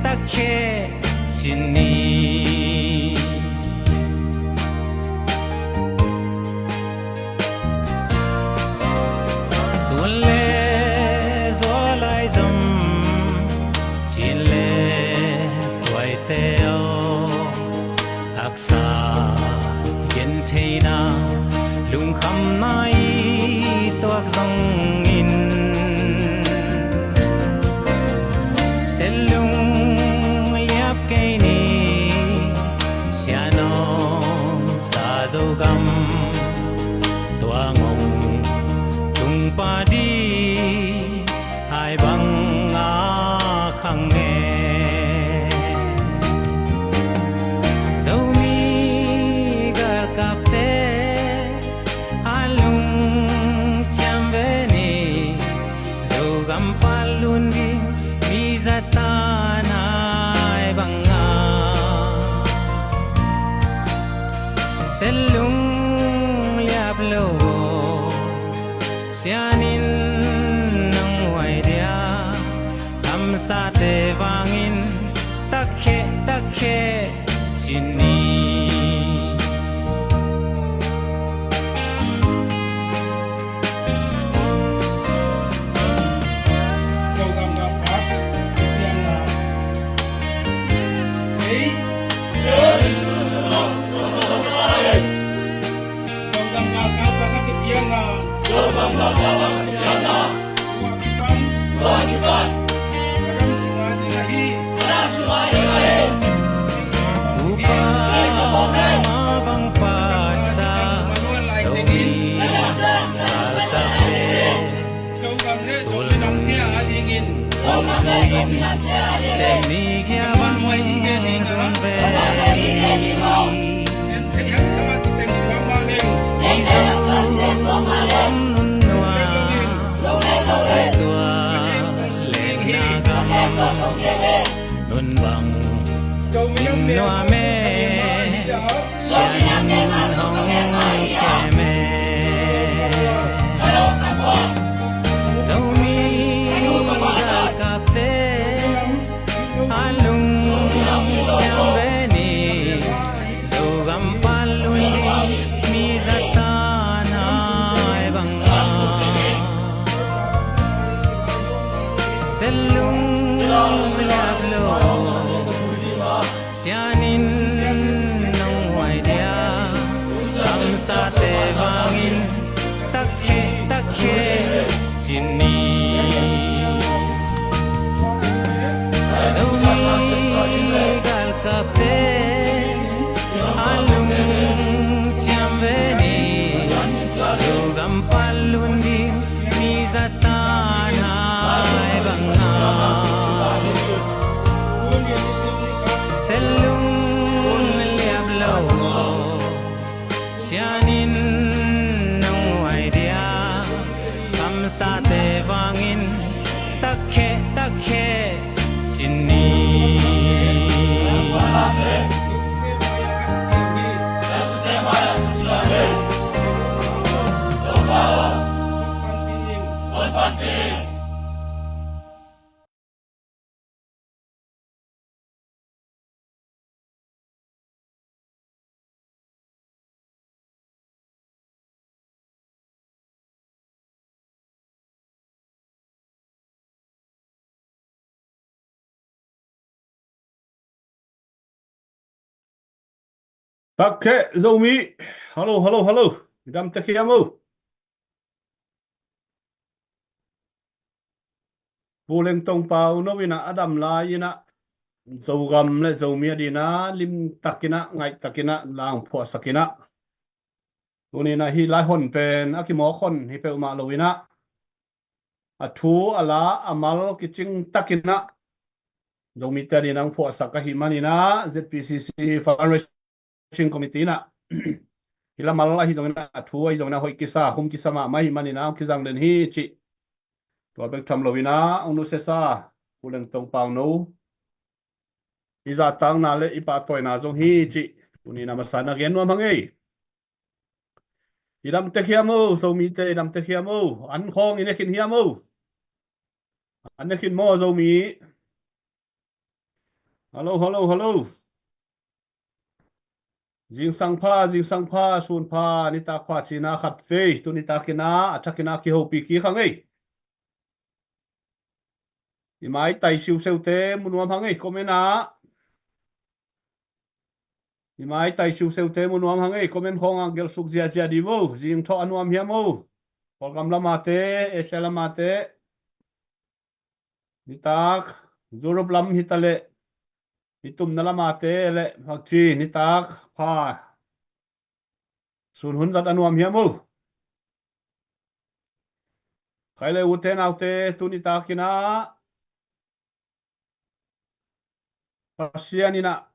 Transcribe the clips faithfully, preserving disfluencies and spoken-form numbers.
takkheh cin ni. Tun le zual lai zom, cin le tuaite aw, haksa gentheihna, lungkhamna i tuak zongin, Senlung liap kei ni, sianawm sa Zogam, tua ngong tung padi hai bang a khang nge. Zomi galkapte a lungciam ve ni, Zogam pan lun ding mi zatan hai bang a. Senlung liap lo, sianin nong huai dia, kamsate vangin takkheh, takkheh cin ni. Upa ma bang patsa, Zomi galkapte, sulnung zuin, sem ni kia bang zun ve. Mizo om nunua, tua leng na gam nun bang in nuam e, sianin hong kem e. Zomi galkapte a lungciam ve ni, Zogam pan lun ding mi zatan hai bang a. Senlung liap lo, sianin nong huai dia, kamsate vangin takkheh, takkheh cin ni. Zomi galkapte a lungciam ve ni, Zogam pan lun ding mi zatan hai bang a. Senlung liap lo, sianin nong huai dia, kamsate vangin takkheh, takkheh cin ni. Takkheh Zomi. Hello, hello, hello. I dam tek hiam o? Pu Lengtong Pauno in ah a dam lai in ah Zogam le Zomi a ding ah limtakin ah, ngaihtakin ah, langphuahsakin ah, tuni in ah hih lai hon pen a kimawk hon hi peuhmah lo in ah, a thu a la a mal kicing takin ah Zomite a ding ah hong phuahsak ahih manin ah, Z P C C Fundraising Committee in ah hih la mal ahi zongin ah, a thu ahi zongin ah hoih kisa, hum kisa mahmah ahih manin ah hong kizang den hi cih tua bek tham lo in ah hong nusiasa Pu Lengtong Pauno i zahtakna le i pahtawina zong hi cih tuni in ah masa in ah gen nuam hang ei. I dam tek hiam o, Zomite i dam tek hiam o? An khawng i ne khin hiam o? An ne khin maw Zomi? Hello, hello, hello. Zingsang pha, zingsang pha, sun pha, nitak pha cina khat vei, tu nitakin ah a thakin ah kihopih kik hang ei. I maitai siusiute mu nuam hang ei, comment ah. I maitai siusiute mu nuam hang ei, comment khawng ah gelh suk ziazia di vo, zing thawh a nuam hiam o. Kawlgam lamate, Asia lamate. Nitak, Europe lam hi ta leh, nitumna lamate leh, vakci, nitak pha. Sun hun zat a nuam hiam o. Khai le ute naute, tu nitakin ah Pasian in ah,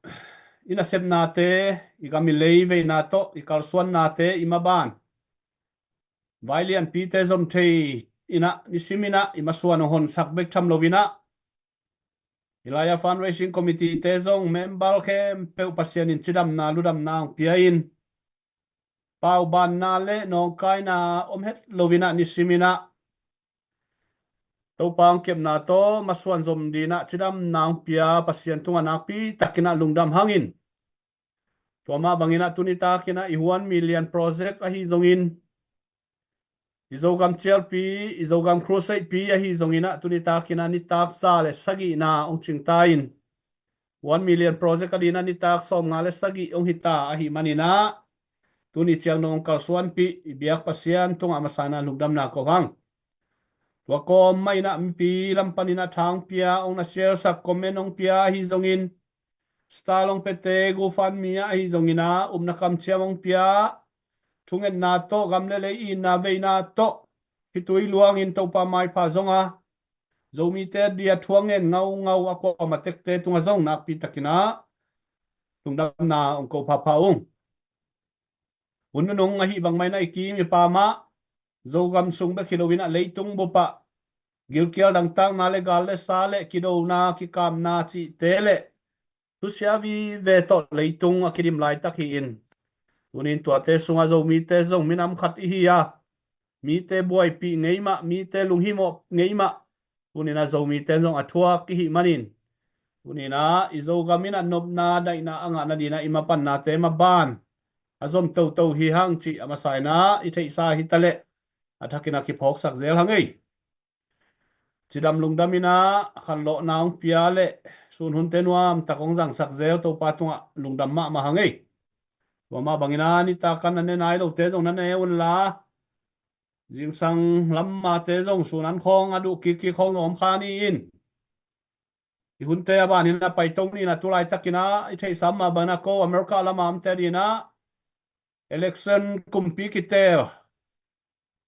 i nasepnate, i gam i lei veina tawh, i kalsuannate, i maban vai lianpite zom thei in ah, nisim in ah, i masuan hong honsak bek tham lo in ah, i lai-a fundraising committee-te zong member khempeuh Pasian in cidamna, ludamna hong pia in, paubanna le nawngkaina om het lo in ah, nisim in ah, Topa hong kepna tawh masuan zom dingin ah cidamna hong pia Pasian tungah nakpi takin ah lungdam hang in. Tua mah bangin ah tu nitakin ah i one million project ahi zongin, i Zogam cialpi, i Zogam crusade pi ahi zongin ah tu nitakin ah nitak za le sagihna hong cingta in, one million project a dingin ah nitak sawmnga le sagih hong hita ahih manin ah, tuni ciang dong hong kalsuanpih i biak Pasian tungah a masa in ah lungdamna ko hang. Tua kawm mah in ah mipi lam panin ah tha hong pia, hong na share sak, comment hong pia ahi zongin, Star hong piate, GoFundMe ah ahi zongin ah upna kamciam hong pia, thungetna tawh, gam le lei itna veina tawh, khitui luangin Topa maipha zong a, Zomite dia thu a ngen ngaungau a kuamah tekte tungah zong nakpi takin ah lungdamna hong ko phapha ung. Hun nunung ahih bang mah in ah i kim i pam ah, Zogam sung bek hi lo in ah leitung bup ah gilkial dangtakna le gal le sa le kidona, kikapna cihte le thusia vive tawh leitung a kidim laitak hi in, tuni in tuate sungah Zomite zong minam khat i hi a, mite buaipih ngei mah, mite lunghimawh ngei mah, tuni in ah Zomite zong a thuak i hih manin, tuni in ah i Zogam in ah nopna daihna a ngahna dingin ah i mapannate maban a zom toto hi hang cih a masa in ah i theihsa hi ta leh, a thakin ah kiphawksak zel hang ei. Cidam lungdam in ah khanlawhna hong pia le sun hunte nuamtak hong zangsak zel Topa tungah lungdam mahmah hang ei. Tua mah bangin ah nitak an na ne nai lote zong na ne un la, zingsang lam mate zong sun an khawng a duh kikkik khawng zong om kha ni in. I hunte a banin a paito ni in ah tu laitakin ah i theihsa mah bangin ah ko America lam a omte dingin ah election kumpi kitel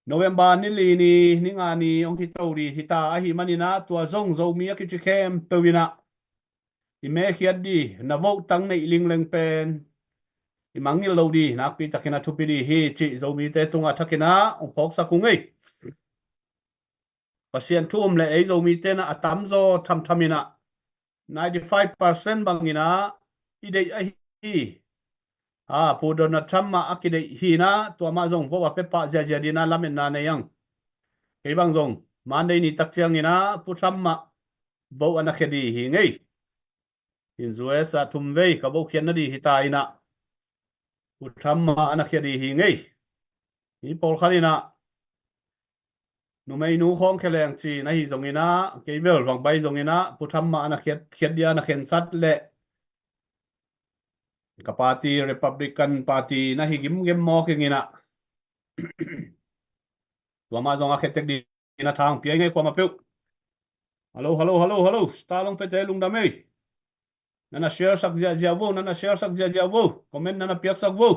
November ni li ni, ni nga ni hong hi to ding hi ta ahih manin ah tua zong Zomi a kici khempeuh in ah i mekhiat ding, na vote tang neih lingleng pen i mangngilh lo ding nakpi takin ah thupi ding hi cih Zomite tungah a thakin ah hong phawksak ung ei. Pasian thu um le ei Zomite in ah a tamzaw thamtham in ah ninety five percent bangin ah i deih ahi. A, Pu Donald Trump mah a kideih hi in ah tua mah zong vote a pia pah ziazia dingin ah lametna nei ang. Kei bang zong Monday ni tak ciangin ah Pu Trump mah vote a na khia ding hi ing ei. In U S ah thum vei ka vote khiat nading hi ta in ah, Pu Trump mah a na khia ding hi ing ei. Hih pawlkhat in ah numeinu khawng khia leng ci-in ahi zongin ah, kei bel bang bai zongin ah Pu Trump mah a na khiat, khiat ding a na khensat leh ka party, Republican Party na hi gimgem mawk ing in ah, tua mah zong a khia tek ding in a tha hong pia ing ei kuamah peuh. Hello, hello, hello, hello. Star hong piate lungdam ei. Na na share sak ziahziah vo, na na share sak ziahziah vo. Comment na na piak sak vo.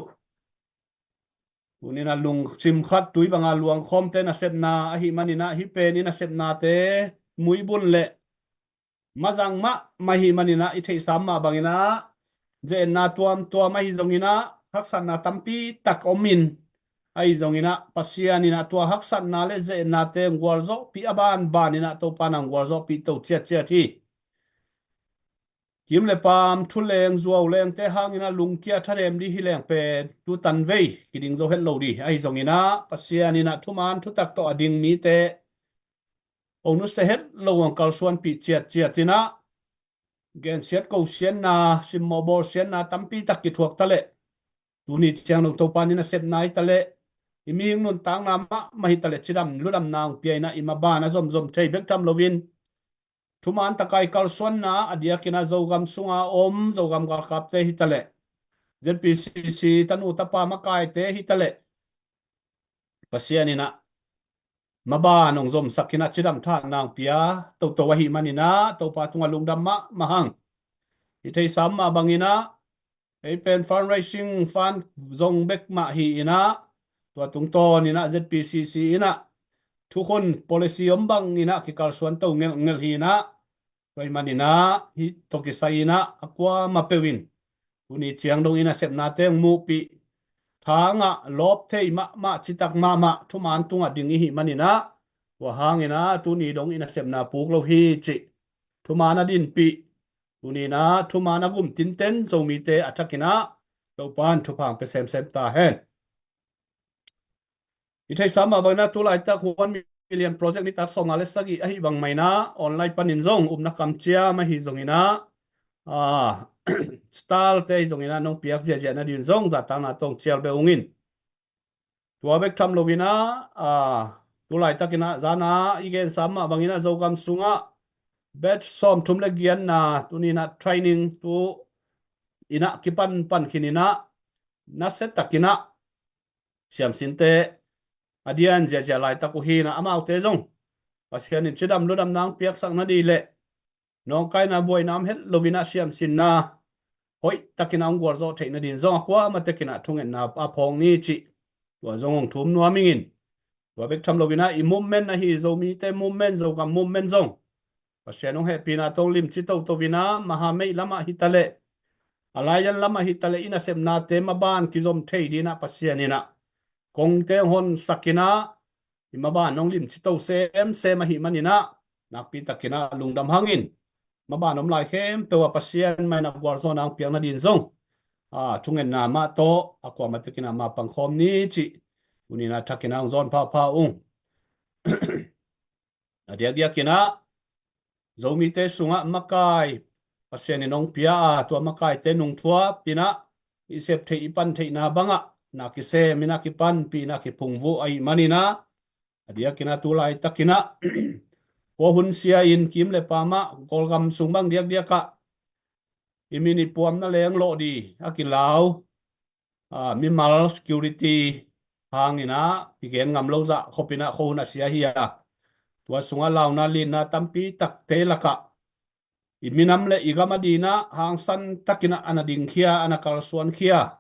Tuni in ah lungsim khat tui banga luang khawmte nasepna ahih manin ah, hih pen i nasepnate muibun le mazang mahmah ahih manin ah i theihsa mah bangin ah ze-etna tuamtuam ahi zongin ah haksatna tampi tak om in, ahi zongin ah Pasian in ah tua haksatna le ze-etnate hong gualzawhpih a banban in ah Topa in ah hong gualzawhpih to ciatciat hi. Kim le pam, thu leng, zuau lengte hangin ah lungkia thanem ding hi leng pen tu tan vei kiding zo het lo ding ahi zongin ah, Pasian in ah thuman thutak tawh a ding mite hong nusia het lo, hong kalsuanpih ciatciat in ah, gensiat kosiatna, simmawh bawlsiatna tampi tak kithuak ta leh, tuni ciang dong Topa in a sepna hi ta leh, i mihing nuntakna mahmah hi ta leh cidam ludamna hong pia in ah, i maban a zomzom thei bek tham loin, thuman taka i kalsuanna a diakin ah Zogam sunga om Zogam galkapte hi ta leh, Z P C C tanu tapa makaite hi ta leh, Pasian in ah maban hong zomsak in ah cidam thahatna hong pia toto ahih manin ah Topa tungah lungdam mahmah hang. I theihsa mah bangin ah, ei pen fundraising fund zong bek mah hi in ah, tua tungtawn in ah Z P C C in ah thukhun policy om bangin ah kikalsuan to ngelhngelh hi in ah, tua ahih manin ah hih tawh kisai in ah a kuamah peuh in tuni ciang dong i nasepnate hong muhpih, thangah lawp thei mahmah, citak mahmah thuman tungah ding i hih manin ah, tua hangin ah tuni dong i nasepna puk lo hi cih thuman a dinpih, tuni in ah thuman a gum tinten Zomite a thakin ah Topa in thupha hong pia semsem ta hen. I theihsa mah bangin ah tulaitak one million project nitak sawmnga le sagih ahih bang mah in ah online panin zong upna kamciam ahi zongin ah, ah, stall te ahi zongin ah nong piak ziahziah nadin zong zahtakna tawh hong cial beh ung in. Tua bek tham loin ah, ah, tulaitakin ah zan a i gensa mah bangin ah Zogam sungah batch sawmthum le giatna tuni in ah training tu in ah kipanpan khin in ah, nasiatakin ah siamsinte a dian ziahziah laitak uh hi in ah, amaute zong Pasian in cidam ludamna hong piaksak nading leh nawngkaina buaina om het loin ah siamsinna hoihtakin ah hong gualzawh theih nadin zong a kuamah tekin ah thungetna a phawk ni cih tua zong hong thum nuam ing in. Tua bek tham loin ah i movement ahi Zomite movement, Zogam movement zong Pasian hong hehpihna tawh limci toto in ah, mahameih lamah hi ta leh, alliance lamah hi ta leh, i nasepnate maban kizom thei dingin ah Pasian in ah kongte hong honsak in ah, i maban hong limci to semsem ahih manin ah, nakpitakin ah lungdam hang in. Maban om lai khempeuh ah Pasian mah in ah gualzawhna hong piak nadin zong, ah, thungetna mah tawh a kuamah tekin ah mapang khawm ni cih tuni in ah thakin ah hong zawn phapha ung. A diakdiakin ah Zomite sungah makai Pasian in hong pia a, tua makaite nungthuap in ah i sep theih i pan theihna bangah na kisem in ah kipanpih in ah kiphungvuh ahih manin ah, a diakin ah tulaitakin ah kua hun sia in kim le pam ah Kawlgam sung bang diakdiak ah i min i puamna leng lawh ding a kilau, ah, mimal security hangin ah kigen ngam lo zah khop in ah khuahun a sia hi a, tua sungah launa linna tampi takte lakah i minam le i gam adingin ah hangsan takin ah a na dingkhia, a na kalsuankhia,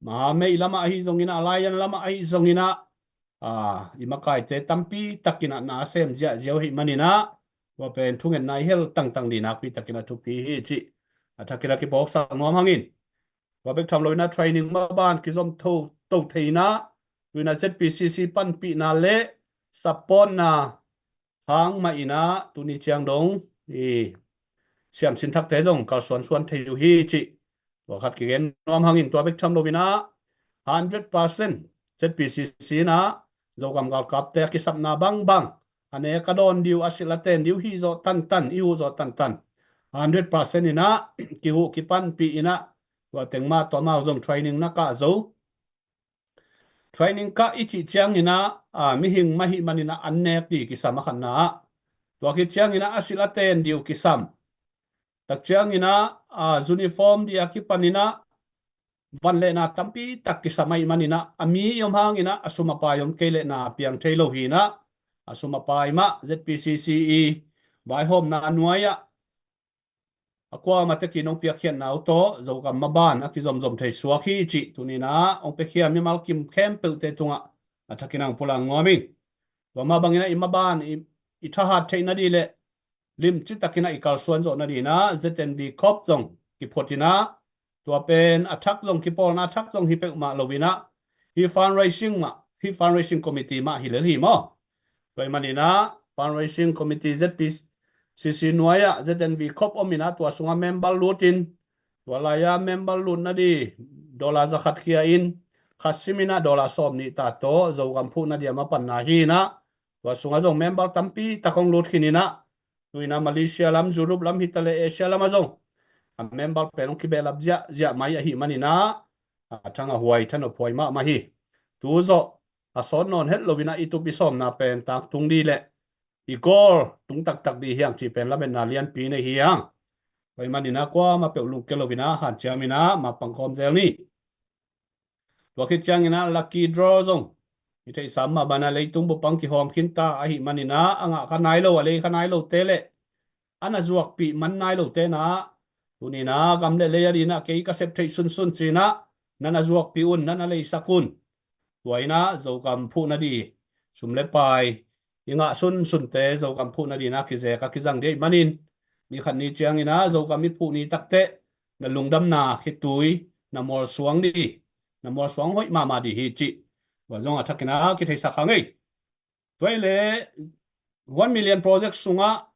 mahameih lamah ahi zongin ah, alliance lamah ahi zongin ah, ah, i makaite tampi takin ah na sem ziahziau ahih manin ah, tua pen thungetna i hel tangtang ding nakpitakin ah thupi hi cih a thakin ah kiphawksak nuam hang in. Tua bek tham loin ah training maban kizom toto thei in ah, tu in ah Z P C C panpihna le supportna hang mah in ah tuni ciang dong i siamsin thakte zong kalsuansuan thei uh hi cih tua khat kigen nuam hang in. Tua bek tham loin ah hundred percent Z P C C in ah Zogam galkapte a kisapna bangbang a nek a dawn ding uh, a silh a ten ding uh, hih zawh tantan, i huh zawh tantan, hundred percent in ah kihuh kipanpih in ah, tua teng mah tawh amau zong training na kah zo. Training kah i cih ciangin ah, ah, mihing mah ahih manin ah an nek ding kisam a khatna ah, tua khit ciangin ah a silh a ten ding uh kisam. Tak ciangin ah, ah, uniform ding a kipanin ah van le na tampi tak kisam ahih manin ah, a mi i om hangin ah a sum a pai om kei leh na piang thei lo hi in ah, a sum a pai mah Z P C C i vaihawmna nuai ah a kuamah tekin hong piakkhiatna uh tawh Zogam maban a kizomzom thei suak hi cih tuni in ah hong piakhia mimal kim khempeuhte tungah a thakin ah hong pulak nuam ing. Tua mah bangin ah i maban i, i thahat theih nading le limci takin ah i kalsuan zawh nadingin ah Z N V Corp zong kiphut in ah, tua pen a thak zong, kipawlna thak zong hi peuhmah loin ah, hih fundraising mah, hih fundraising committee mah hi lel hi maw. Tua ahih manin ah fundraising committee Z P C C nuai ah Z N V Corp om in ah, tua sungah member lut in, tua lai-ah member lut nading dollar zakhat khia in, khat sim in ah dollar sawmnih ta tawh Zogam phuh nading a mapanna hi in ah, tua sungah zong member tampi tak hong lut khin in ah, tu in ah Malaysia lam, Europe lam hi ta leh Asia lam ah zong a member pen hong kibehlap ziahziah mai ahih manin ah, a thang a huai, thanop huai mahmah hi. Tu zawh a sawt nawn het loin ah i tup i sawmna pen tangtung dih leh i goal tung taktak dih hi hang cih pen lametna lianpi nei hi hang. Tua ahih manin ah kuamah peuh lungkia loin ah hanciamin ah mapang khawm zel ni. Tua khit ciangin ah lucky draw zong i theihsa mah bangin ah leitung bup ah hong kihawm khinta ahih manin ah a ngah kha nai lo, a lei kha nai lote leh a na zuakpih man nai lote in ah tuni in ah gam le lei a dingin ah kei ka sep theih sunsun ci-in ah na na zuakpih un, na na leisak un. Tua in ah Zogam phuhna ding sum le pai i ngah sunsunte Zogam phuhna dingin ah kizek a kizang ding ahih manin, ni khat ni ciangin ah Zogam i phuh ni takteh na lungdamna khitui na mualsuang ding, na mualsuang hoih mahmah ding hi cih tua zong a thakin ah kitheisak hang ei. Tua hi leh one million project sungah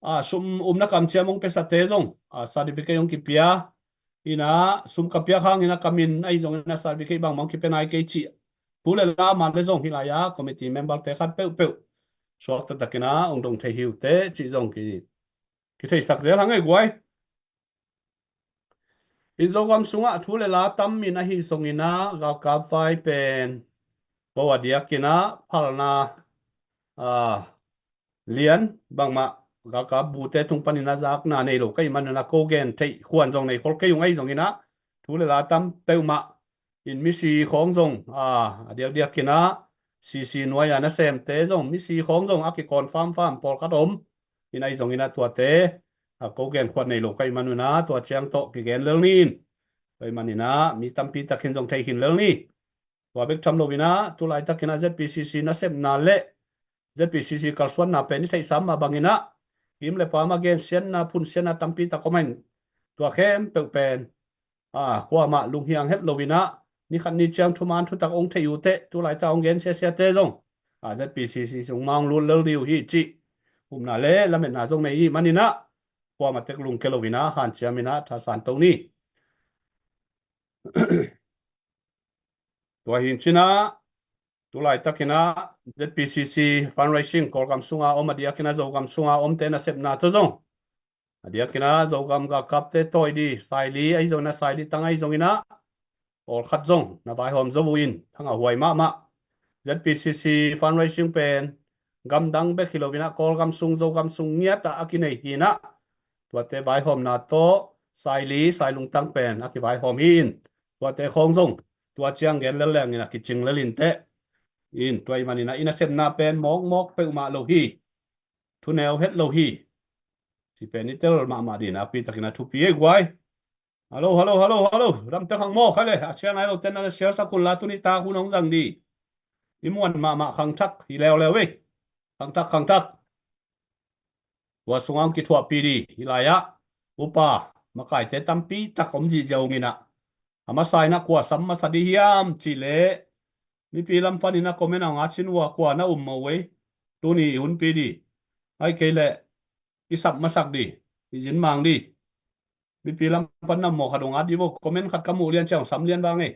a sum umna kamciam hong piasate zong a certificate hong kipia in ah, sum ka piak hangin ah ka min ahi zongin ah certificate bangbang hong kipia nai kei cih thu le la man le zong hih lai-ah committee memberte khat peuhpeuh suak taktakin ah hong dong thei hi uh teh cih zong ki, kitheisak zel hang ei guai. In Zogam sungah thu le la tam in ahi zongin ah galkap vai pen ko a diakin ah phalna a lian bangmah galkap bute tung panin ah zakna nei lo ka hih manin ah ko gen theih khuan zong nei khol kei ung ahi zongin ah thu le la tam peuhmah in misi khawng zong a diakdiakin ah sisi nuai-a nasemte zong misi khawng zong a kikawn famfam pawlkhat om in ahi zongin ah tuate a ko gen khuan nei lo ka hih manin ah tua ciang tawh kigen lel ni in. Tua ahih manin ah mi tampi takin zong thei khin lel ni. Tua bek tham loin ah tu laitakin ah ZPCC nasepna le ZPCC kalsuanna pen i theihsa mah bangin ah kim le pam a gensiatna phunsiatna tampi tak om in tua khempeuh pen a kuamah lunghiang het loin ah ni khat ni ciang thuman thutak hong thei uh teh tu laitak hong gen siasiate zong a ZPCC sung mah hong lut lel ding uh hi cih upna le lametna zong nei ahih manin ah kuamah tek lungkia loin ah hanciamin ah thasan to ni. Tua hi in cin ah tu laitakin ah ZPCC fundraising Kawlgam sunga om a diakin ah Zogam sunga omte nasepna tawh zong a diakin ah Zogam galkapte tawi ding saili ahi zongin ah saili tang ahi zongin ah pawlkhat zong na vaihawm zo uh in thang a huai mahmah. ZPCC fundraising pen gamdang bek hi loin ah Kawlgam sung Zogam sung ngiat ah a kinei hi in ah tuate vaihawmna tawh saili sailung tang pen a kivaihawm hi in tuate khawng zong tua ciang gen lel leng in a kicing lel in teh. In tua ahih manin ah i nasepna pen mawkmawk peuhmah lo hi. Thuneu het lo hi. Ci pen i tel mahmah ding nakpi takin a thupi ei guai. Hallo, hallo, hallo, hallo. Ramte khang maw kha le a sia nai lo ten na sia sak hun la tuni tak hun hong zang ding. I muan mahmah khangthak hi leuleu ei. Khangthak, khangthak. Tua sungah hong kithuahpih ding hi lai-ah upa makaite tampi tak om zihziah ung in ah a masa in ah kua sam masa ding hiam cih leh mipi lam panin ah comment a hong at sin uh a kua na um mawh uh ei. Tuni i hunpi ding. Ahih kei leh i sap masak ding, i zin mang ding. Mipi lam pan na um mawh khat hong at ding vo. Comment khat ka muh lian ciang hong sam lian vang ei.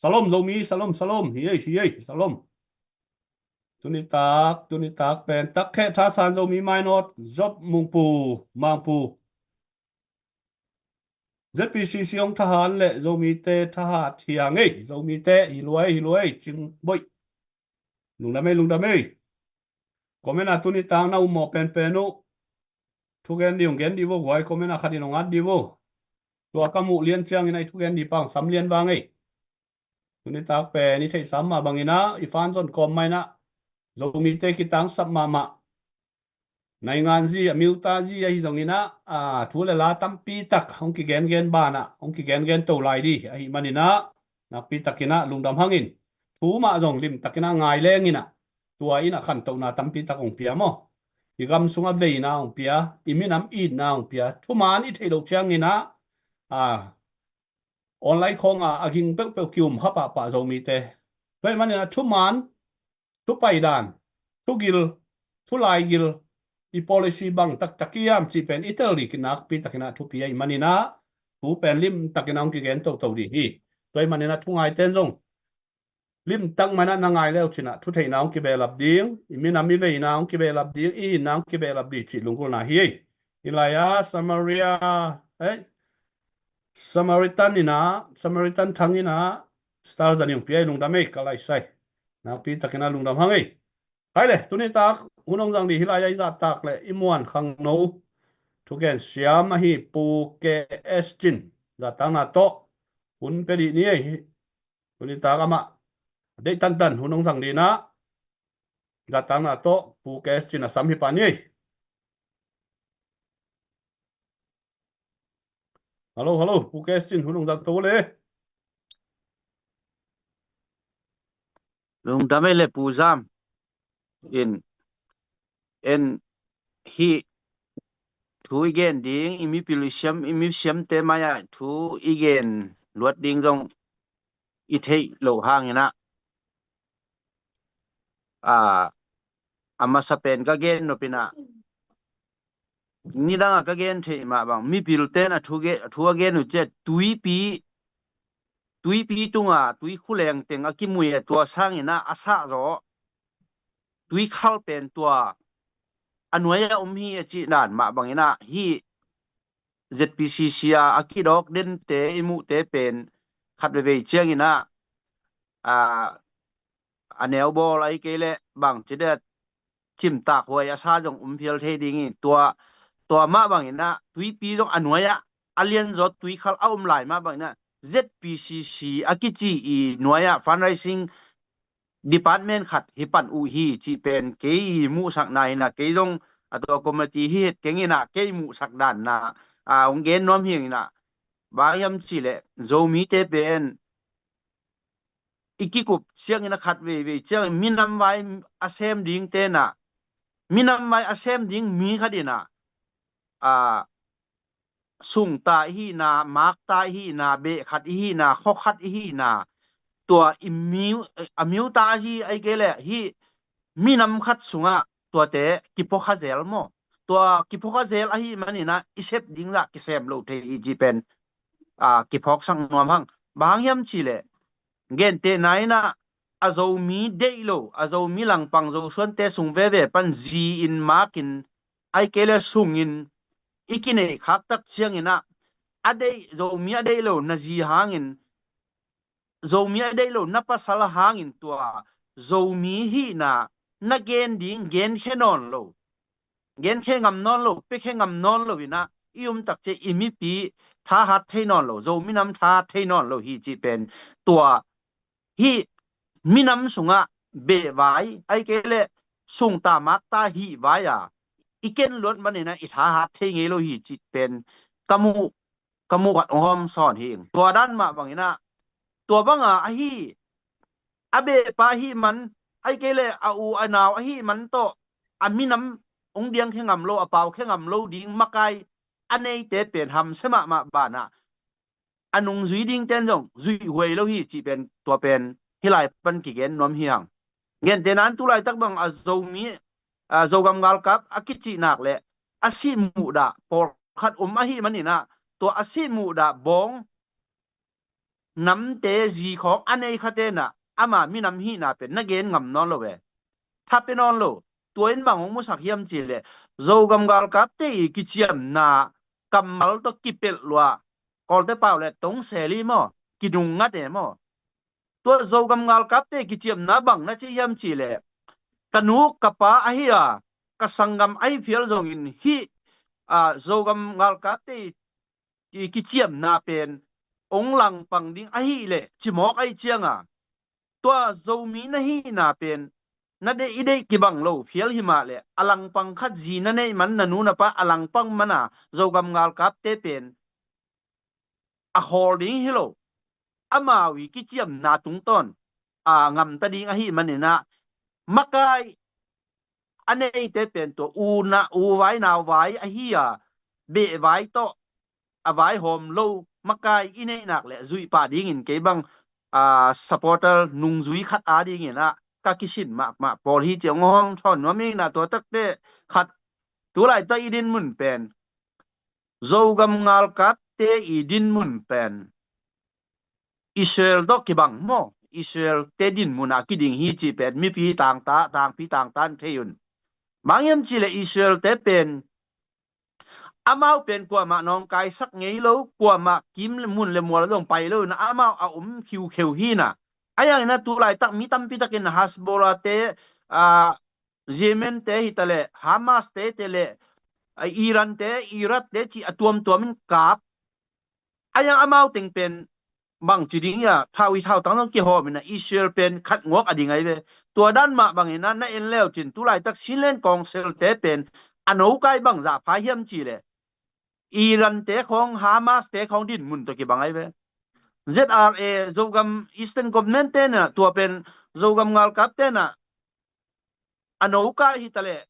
Salom Zomi, salom, salom. Hi ei, hi ei, salom. Tuni tak, tuni tak pen tak kheh thasan Zomi mainawt Job Mungpu, Mangpu. ZPCC hong thahat le Zomite thahat hi hang ei. Zomite hi luai, hi luai, cing boih. Lungdam ei, lungdam ei. Comment a tuni tak na um mawh penpen uh thugen ding hong gen ding vo guai, comment a khat in hong at ding vo. Tua ka muh lian ciangin a i thugen ding pa hong sam lian vang ei. Tuni tak pen i theihsa mah bangin ah i fan zon kawm mah in ah Zomite kitangsap mahmah naingan zi a miuta zi ahi zongin ah a thu le la tampi tak hong kigengen banah hong kigengen to lai ding ahih manin ah nakpi takin ah lungdam hangin thu mah zong lim takin ah ngai lengin ah tua in ah khantohna tampi tak hong pia maw? I gam sungah veina hong pia, i minam itna hong pia, thuman i theih loh ciangin ah a online khawngah a ging peuhpeuh ki-um kha pahpah Zomite. Tua ahih manin ah thuman, thupaidan, thugil, thulaigil, i policy bang taktak hiam cih pen i tel ding nakpi takin ah thupi ahih manin ah thu pen lim takin ah hong kigen toto ding hi. Tua ahih manin ah thungaite in zong limtak mah in ah na ngai le uh cin ah, thutheihna hong kibehlap ding, i minam i veina hong kibehlap ding, i itna hong kibehlap ding cih lunggulhna hi. Hih lai-ah Samaria, eh, Samaritan in ah, Samaritan thang in ah star za ning pia ei. Lungdam ei, ka lai sai. Nakpi takin ah lungdam hang ei. Hai le, tuni tak hun hong zang ding hih lai-ah i zahtak le i muan khangno thugen siam ahi Pu K S Cin zahtakna tawh hun pia ding ni ei. Tuni tak amah deih tantan hun hong zang ding in ah, zahtakna tawh Pu K S Cin a sam hi pah ni ei. Hello, hello, Pu K S Cin, hun hong zang to le. Lungdam ei le Pu Zam. In, en, hih thu i gen ding, i mipil i siam, i mi siamte mai-ah thu i gen luat ding zong i theih loh hangin ah, a, a masa pen ka gen nop in ah, nidang a ka gen theih mah bang, mipilte in a thu ge-, thu a gen uh ciah, tuipi, tuipi tunga, tuikhuleng teng a kimui a, tua sangin ah a sahzaw tuikhal pen tua a nuai-ah om hi a cih dan mah bangin ah, hih Z P C C a, a kidawk dente i muhte pen khat veivei ciangin ah, a, a neu bawl ahih kei leh bangci dia cimtak huai a sa zong um phial thei ding hi. Tua, tua mah bangin ah tuipi zong a nuai-ah a lianzaw tuikhal a om lai mah bangin ah Z P C C a kici i nuai-ah fundraising department khat hi pan uh hi cih pen kei i muhsakna hi in ah, kei zong a tua committee hi het keng in ah, kei muhsak dan na, a, hong gen nuam hi ing in ah, bang hiam cih leh Zomite pen i kikup ciangin ah khat veivei ciangin minam vai a sem dingte in ah, minam vai a sem ding mi khat in ah, a, sungta i hihna, makta i hihna, behkhat i hihna, khuakhat i hihna, tua i miu, a miuta a zi ahih kei leh hih minam khat sungah tuate kiphawkha zel maw? Tua kiphawkha zel ahih manin ah i sep ding zah kisem lo thei hi cih pen, a, kiphawksak nuam hang. Bang hang hiam cih leh, gentehna in ah a Zomi deih lo, a Zomi langpang Zosuante sung veve pan zi-in makin ahih kei leh sungin i kineih khak tak ciangin ah, a deih, Zomi a deih lo na zi hangin, Zomi a deih lo na pasal hangin tua Zomi hihna na gen ding genkhia nawn lo, genkhia ngam nawn lo, piakhia ngam nawn lo in ah i um tak ciang i mipi thahat thei nawn lo, Zomi nam thahat thei nawn lo hi cih pen tua hih minam sungah behvai ahih kei leh sungta makta hih vai-a i ken luat manin ah i thahat thei ngei lo hi cih pen ka muh, ka muh khat hong hawm sawn hi ing. Tua dan mah bangin ah, tua banga ahi, a behpa ahih man, ahih kei leh a u a nau ahih man tawh a minam hong diangkhia ngam lo, a paukhia ngam lo ding makai a neite pen hamsia mahmah banah, a nungzui dingte in zong zuih huai lo hi cih pen, tua pen hih lai pan kigen nuam hi hang. Gentehna in tu laitak bang a Zomi, a, Zogam galkap a kicih nak leh a sih muhdah pawlkhat om ahih manin ah, tua a sih muhdah bawng namte zikhawng a nei khate in ah ama minam hihna pen na gen ngam nawn lo ve. Tha pia nawn lo. Tua in bang hong musak hiam cih leh, Zogam galkapte i kiciamna kammal tawh kipelh lua, Kawlte pau leh tong seli maw, kidung ngate maw? Tua Zogam galkapte kiciamna bang na ci hiam cih leh, ka nu ka pa ahi a, ka sanggam ahi phial zongin hih, a, Zogam galkapte i kiciamna pen hong langpang ding ahih leh cimawk ahih cianga, tua Zomi na hihna pen na deih, i deih kibang lo phial hi mah leh, a langpang khat zi na neih man, na nu na pa a langpang mana Zogam galkapte pen a khawl ding hi lo. Amau i kiciamna tungtawn a ngamta ding ahih manin ah, makai a neite pen tua u na, u vai nau vai ahi a, beh vai tawh a vaihawm lo makai i neih nak leh zuih pah dingin kei bang, a, supporter nungzui khat a dingin ah ka kisin mahmah pawl hi ci-a hong hawm thawn nuam ing. Na tua takte khat, tu laitak i dinmun pen, Zogam galkapte i dinmun pen Israel tawh kibang maw? Israel te dinmun a kiding hi cih pen mipi tangta, tangpi tangta in thei un. Bang hiam cih leh Israel te pen amau pen kuamah nawngkaisak ngei lo, kuamah kim le mun le mual zong pai lo in amau a um khiukheu hi na. A yang in a tu laitak mi tampi takin Hezbollah te, a, Yemen te hi ta leh, Hamas te te leh, a, Iran te, Iraq te cih a tuamtuam in kap. A yang amau teng pen bang ci ding ia, thau i thau tang zong kihawm in a Israel pen khat nguak a ding ai ve. Tua dan mah bang in a na en leu cin tu laitak Chinland Council te pen a nokai bang zah phai hiam cih leh Iran te khawng, Hamas te khawng dinmun tawh kibang ai ve. Z R A, Zogam Eastern Command te na, tua pen Zogam ngalkap te na, a nokai hi ta leh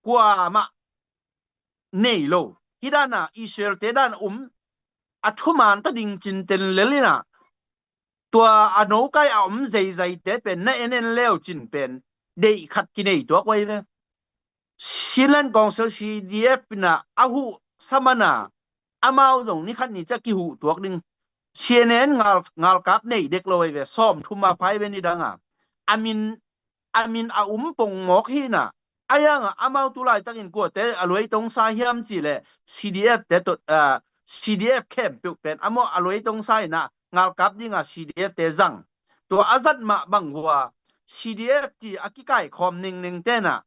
kuamah nei lo. Hi dan a Israel te dan um a thuman ta ding cin ten lel in a, tua a nokai a om zeizai te pen na en en leu cin pen deih khat kinei tuak uai ve. Chinland Council C D F in a a huh sa man a amau zong ni khat ni ciang kihuh tuak ding. C N A in ngal, ngalkap nei dek lo ai ve, sawm thum a phai ve ni dang a. A min, a min a um pong mawk hi na. A yang a amau tu laitakin kuate a luai tong sa hiam cih leh C D F te tawh, a, C D F khempeuh pen amau a luai tong sa in a ngalkap ding a C D F te zang. Tua a zat mah bang hua C D F cih a kikaikhawm ningneng te na,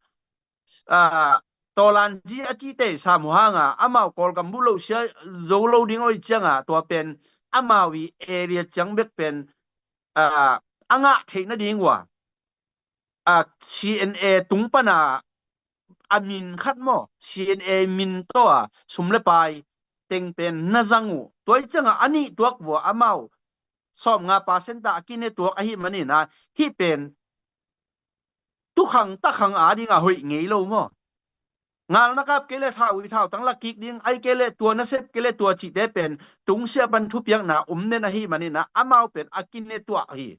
a, Tawlanzi a cihte sam uh hang a, amau Kawlgam buh loh sia zo lo ding oi ciang a, tua pen amau i area ciang bek pen, a, a ngah theih nading uh a, a, C N A tung pan a, a min khat maw, C N A min tawh a sum le pai teng pen na zang uh. Tua i ciang a a nih tuak uh a, amau sawm nga percent a kine tuak ahih manin a, hih pen tukhang takhang a ding a hoih ngei lo maw? Ngal na kap kei leh thau i thau tang lak kik ding, ai kei leh tua na sep kei leh tua cihte pen tungsiah pan thupiakna um den ahih manin a, amau pen a kine tuah hi.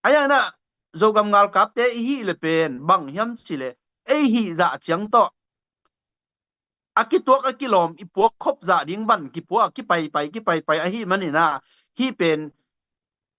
A yang na Zogam ngalkapte i hih leh pen bang hiam cih leh ei hih zah ciang tawh a kituak a kilawm i puak khop zah ding van kipua a kipaipai kipaipai ahih manin a, hih pen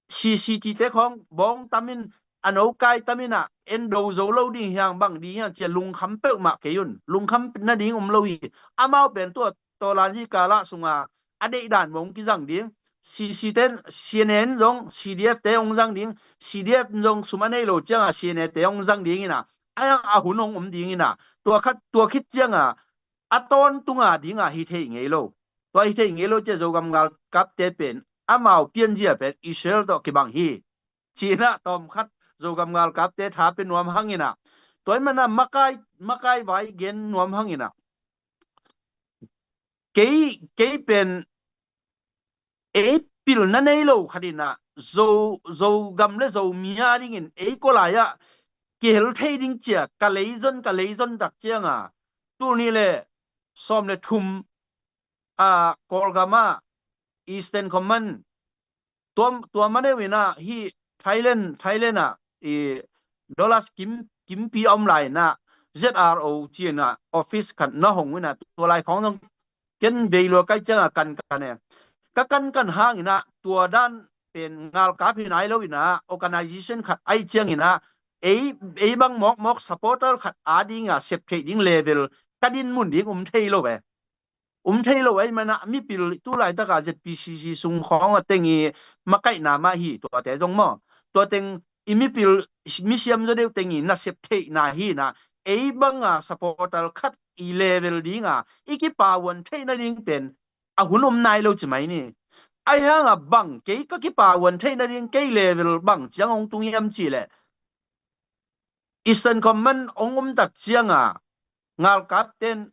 C C T te khawng bawng tamin a nokai tamin a en do zo lo ding hiang bang ding hiang cia lungkham peuhmah kei un. Lungkham nading um lo hi. Amau pen tua Tawlanzi kalah sunga a deihdan bawng kizang ding. C C ten C N A in zong C D F te hong zang ding. C D F in zong sum a nei lo ciang a C N A te hong zang ding in a, a yang a hun hong um ding in a, tua khat tua khit ciang a a tawntung a ding a hi thei ngei lo. Tua hi thei ngei lo cia Zogam ngalkapte pen amau pianzia pen Israel tawh kibang hi. Ci in a tawm khat Zogam ngalkapte tha pia nuam hang in a, tua i man a makai, makai vai gen nuam hang in a, kei, kei pen ei pilna nei lo khat in a, Zo, Zogam le Zomi a dingin ei kua lai ah kihel thei ding cia ka leizon, ka leizon tak ciang a, tul nih le sawm le thum a Kawlgam ah Eastern Command tua, tua maneu in a, hi Thailand, Thailand ah i dollars kim, kimpi a om lai in a, Z R O ci in a office khat na hong in a, tua lai khawng zong ken vei lua kai ciang a kan kan e. Ka kan kan hang in a, tua dan pen ngalkap hi nai lo in a, organization khat ai ciang in a, ei, ei bang mawkmawk supporter khat a ding a sep theih ding level ka dinmun ding um thei lo e. Um thei lo ahih man a, mipil tu laitak a Z P C C sung khawng a teng i makaihna mah hi, tuate zong maw. Tua teng i mipil, misiam zaw deuh teng i nasep theihna hi na, ei bang a supporter khat i level ding a i kipawan theih nading pen a hun om nai lo ci mai ni. Ahi hang a bang kei ka kipawan theih nading kei level bang ciang hong tung hiam cih leh Eastern Command hong um tak ciang a ngalkap ten,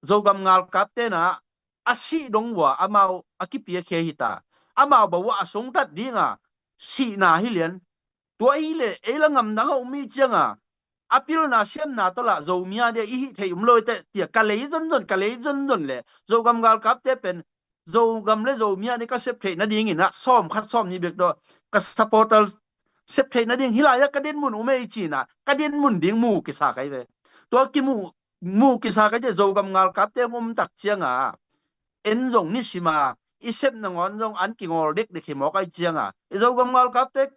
Zogam ngalkap ten a, a sih dong uh a amau a kipiakhia hi ta. Amau bang uh a sungtat ding a sihna hi lian. Tua hi leh ei la ngamdang a um i ciang a, a pilna siamna tawh lah Zomi a dia i hih theih um lo i teh cia ka lei zonzon, ka lei zonzon leh Zogam ngalkapte pen Zogam le Zomi a ni ka sep theih nading in a sawm khat sawm nih bek tawh ka supporter sep theih nading hi lai ah ka dinmun um ei ci in a, ka dinmun ding mu kisa kai ve. Tua kimu, mu kisa kai cia Zogam ngalkapte hong um tak ciang a, en zong nisim a i sep nangawn zong an kingawl dekdek hi mawk ahi cianga, i Zogam ngalkapte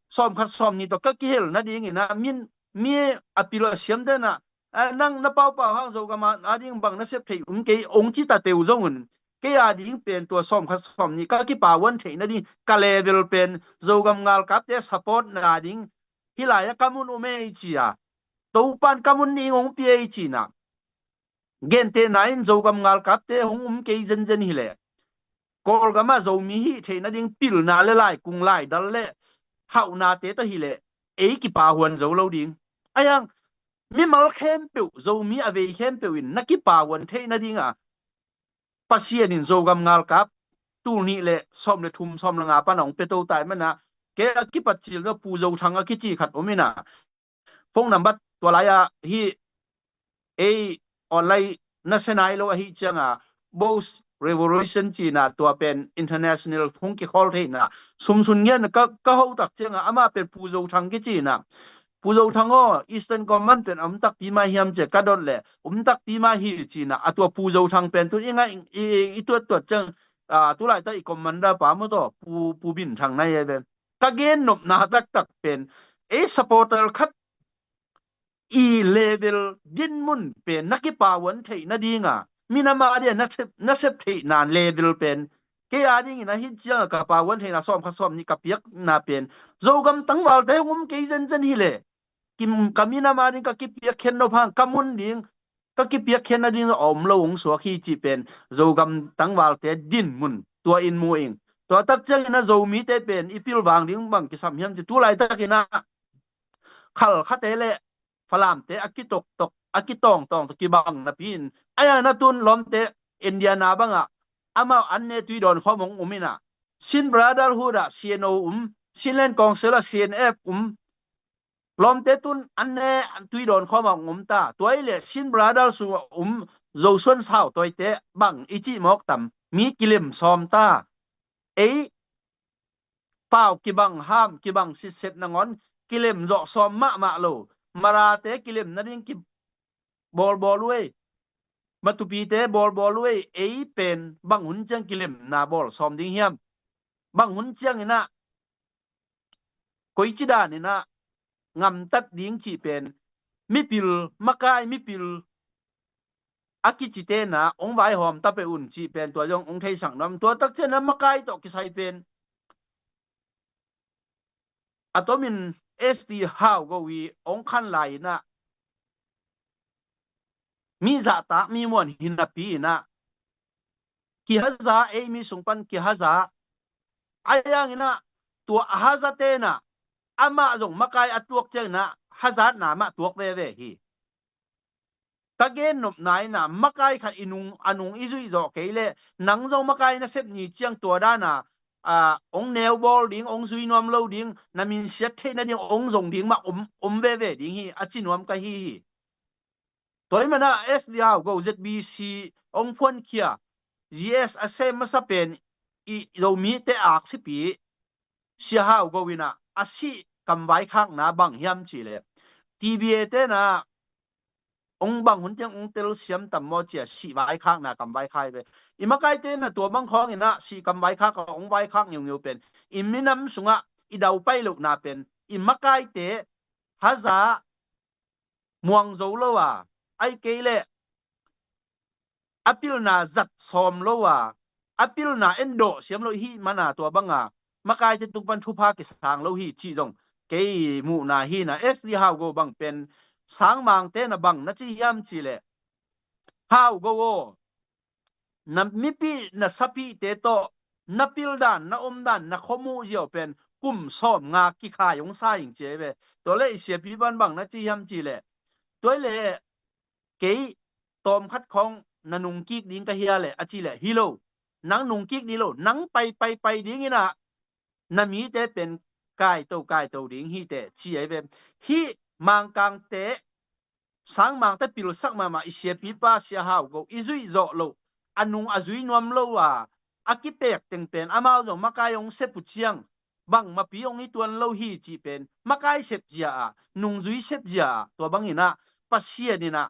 sawmkhat sawmnih tawh ka kihel nadingin ah, min, mi a pil a siamte na, "Ah, nang na paupau hang Zogam a, a ding bang na sep thei um kei," ong ci ta teu zong un, kei a ding pen tua sawmkhat sawmnih ka kipahuan theih nading ka level pen Zogam ngalkapte support nading hih lai-ah ka mun um ei ci a, Topan ka mun ding ong pia ei ci-in ah, gentehna in Zogam ngalkapte hong um kei zenzen hileh, Kawlgam ah Zomi hih theih nading pilna le laikung laidal le hauhnate tawh hileh, ei kipahuan zo lo ding. Ahi hang mimal khempeuh, Zomi a vei khempeuh in na kipahuan theih nading a, Pasian in Zogam ngalkap tul nih le sawm le thum, sawm le nga pan a hong pia to tai mana, kei a kipat cil na Pu Zo Thang a kici khat om in ah, phone number tua lai-ah hih ei online na se nai lo ahi cianga, Boss Revolution ci-in ah, tua pen international hong kikhawl thei-in ah, sum sun ngian ka, ka ho tak cianga, amah pen Pu Zo Thang kici-in ah, "Pu Zo Thang aw, Eastern Command pen a um takpi mah hiam?" ci-a ka dot leh, "Um takpi mah hi," ci-in ah, a tua Pu Zo Thang pen tun i ngaih, i, i, i tuattuat ciang, ah, tulaitak i commander pa maw taw, Pu, Pu Bin Thang na hi ve. Ka gen nopna taktak pen, ei supporter khat i level dinmun pen na kipahuan theih nadinga, minam a dia na sep, na sep theih nan level pen, kei a dingin a hih cianga ka pahuan theihna sawmkhat sawmnih ka piakna pen, Zogam tangvalte hong um kei zenzen hileh, kim, ka minam a ding ka kipiakkhiat nop hang, ka mun ding ka kipiakkhiat nading a om lo hong suak hi cih pen Zogam tangvalte dinmun tua in mu ing. Tua tak ciangin a Zomite pen i pilvang ding bang kisam hiam ci, tulaitakin ah Khalkhate le Falamte a kitoktok, a kitawngtawng tawh kibang napi-in, ahi hang na tun lawmte Indiana bangah amau an ne tui dawn khawm hong um in ah, Chin Brotherhood ah C N O um, Chinland Council ah C N F um, lawmte tun an ne tui dawn khawm ah hong um ta. Tua hileh Chin Brotherhood sungah um Zosuan Sau Tawite bang i cih mawk tam, mi kilem sawm ta. Ei pau kibang ham, kibang sitset nangawn kilem zawh sawm mahmah lo. Marate kilem nading kibawlbawl uh ei. Matupite bawlbawl uh ei. Ei pen bang hun ciang kilemna bawl sawm ding hiam? Bang hun ciangin ah, koici danin ah ngamtat ding cih pen, mipil, makai mipil a kicite na hong vaihawm ta peuh un cih pen tua zong hong theisak nuam. Tua tak ciangin ah makai tawh kisai pen a tomin S T Hau Go i hong khan lai-in ah, mi zahtak mi muan hi napi-in ah, kihaza, ei mi sung pan kihaza. Ahi hangin ah tua a hazate na, amah zong makai a tuak ciangin ah hazatna mah tuak veve hi. Ka gen nopna in ah, makai khat i nung, a nung i zuih zawh kei leh, nang zong makai na sep ni ciang tua dana, a, hong neubawl ding, hong zui nuam lo ding, na minsiat theih nading hong zong ding mah om, om veve ding hi, a ci nuam ka hi hi. Tua ahih manin ah S D Hau Go Z B C hong phuankhia, G S a sem masa pen i Zomite aksipi, Sia Hau Go in ah a sih kam vaikhakna bang hiam cih leh, T B A te na hong bang hun tiang hong telsiam tam maw ci-a sih vaikhakna kam vaikhak hi ve. I makaite na tua bang khawngin ah sih kam vaikhak a hong vaikhak ngeungeu pen, i minam sungah i daupai lohna pen, i makaite haza muang zo lo a, ahih kei leh a pilna zat sawm lo a, a pilna en dawh siam lo i hih manin ah tua banga makaite tung pan thupha kisang lo hi cih zong kei muhna hi-in ah, S D Hau Go bang pen sangmangte na bang na ci hiam cih leh, Hau Go aw, na mipih na sapihte tawh na pildan, na omdan, na khuamuh ziau pen kum sawmnga kikhai hong sa ing ci hi ve. Tua leh i siapi pan bang na ci hiam cih leh, tua hi leh kei tawmkhat khawng na nungkik ding ka hia leh a cih leh, hi lo, nang nungkik ding lo, nang pai pai pai dingin ah na mite pen kaito kaito ding hi teh ci hi ve. Hih Mangkangte, sangmangte pilsak mahmah i siapipa Sia Hau Go i zuih zawh loh, a nung a zui nuam lo a, a kipek teng pen amau zong makai hong sep uh ciang bangmapi hong hi tuan lo hi cih pen makai sep zia ah, nungzui sep zia ah, tua bangin ah Pasian in ah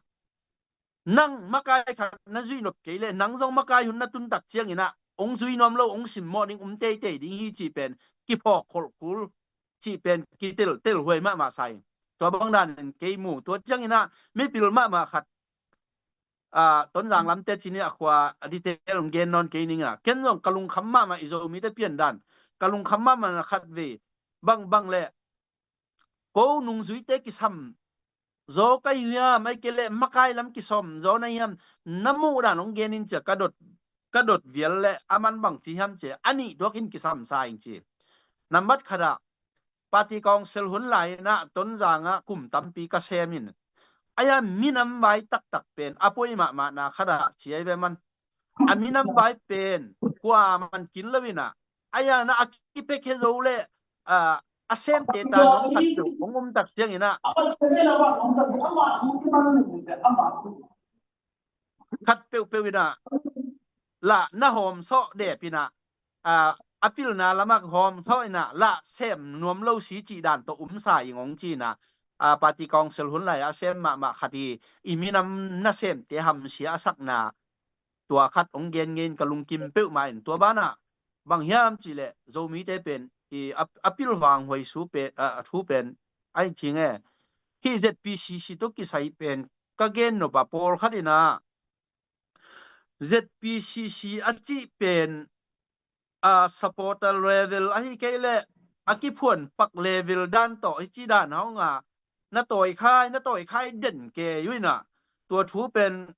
nang makai khat na zuih nop kei leh, nang zong makai hun na tun tak ciangin ah hong zui nuam lo, hong simmawh ding um teitei ding hi cih pen kiphawk kholh kul cih pen kitel telhuai mahmah sa ing. Tua bang danin kei mu. Tua ciangin ah mipil mahmah khat, a, Tonzang lamte cih ni a khua a detail hong gen nawn kei ning a, ken zong ka lungkham mahmah i Zomite piandan, ka lungkham mahmah na khat vei bangbang le ko nungzuite kisam zaw ka hi hiam, ahih kei leh makai lam kisawm zaw na hiam, na muh dan hong gen in cia ka dot, ka dot vial le a man bang ci hiam cia a nih tuak in kisam sa ing ci. Nambat khat ah party council hun lai-in ah Tonzang ah kum tampi ka sem in, a ia minam vai taktak pen a poi mahmah na khat ah ci ai ve man. A minam vai pen kua man kin lo in ah, a ia na a kipek he zo le, a, a semte ta nong khat peuh hong um tak ciangin ah, khat peuhpeuh in ah lah na hawmsawh dep in ah, a, a pilna lamah hawmsawh in ah lah sem nuam lo si cih dan tawh um sa ing hong ci in ah, a, party council hun lai a sem mahmah khat hi. I minam nasemte hamsia a sakna tua khat hong gen ngein ka lungkim peuhmah in. Tua banah bang hiam cih leh Zomite pen i a, a pilhuang huaisu pen, a, a thu pen ai cing e. Hih Z P C C tawh kisai pen ka gen nop a pawlkhat in ah Z P C C a cih pen, a, supporter level ahih kei leh a kiphuan pak level dan tawh hi ci dan hong a, na tawi khai, na tawi khai den kei uh in ah, tua thu pen,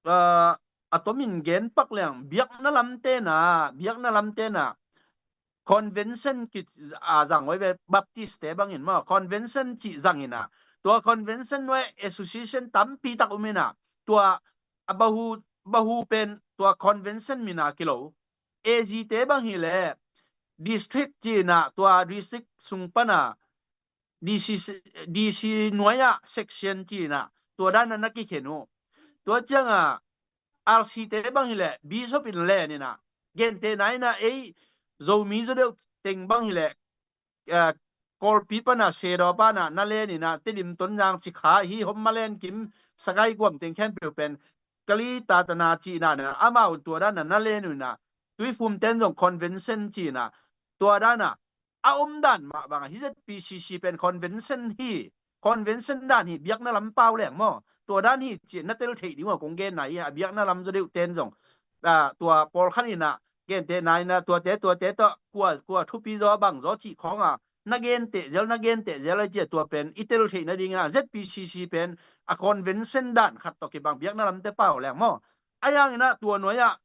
a, a tomin gen pak leng biakna lamte na, biakna lamte na convention ki, a, zang oi ve, Baptist te bangin maw convention cih zang in ah, tua convention nuai association tampi tak um in ah, tua a bahu, bahu pen tua convention min a kilo. A G te bang hi leh district ci in ah, tua district sung pan a D C, D C nuai ah section ci in ah, tua dan a na kikhen uh. Tua ciang a R C te bang hi leh bishop in len in ah, gentehna in ah ei Zomi zaw deuh teng bang hi leh, a, Kawlpi pan a Sedaw pan a na len in ah, Tedim, Tonzang, Cikha, hi Hommaland, Kim, Sagaing, Guam teng khempeuh pen Kali Tatana cih na, amau tua dan a na len uh in ah, Tuifum ten zong convention ci in ah, tua dan a a om dan mah bang a, hi Z P C C pen convention hi, convention dan hi, biakna lam pau leng maw, tua dan hi cih na tel theih ding uh a kong genna hi. A biakna lam zaw deuh ten zong, a, tua pawlkhat in ah gentehna in ah tuate, tuate tawh kua, kua thupi zaw, bang zaw cih khawng a na genteh zel, na genteh zel a cia, tua pen i tel theih nading in ah Z P C C pen a convention dan khat tawh kibang biakna lamte pau leng maw. A yang in ah tua nuai ah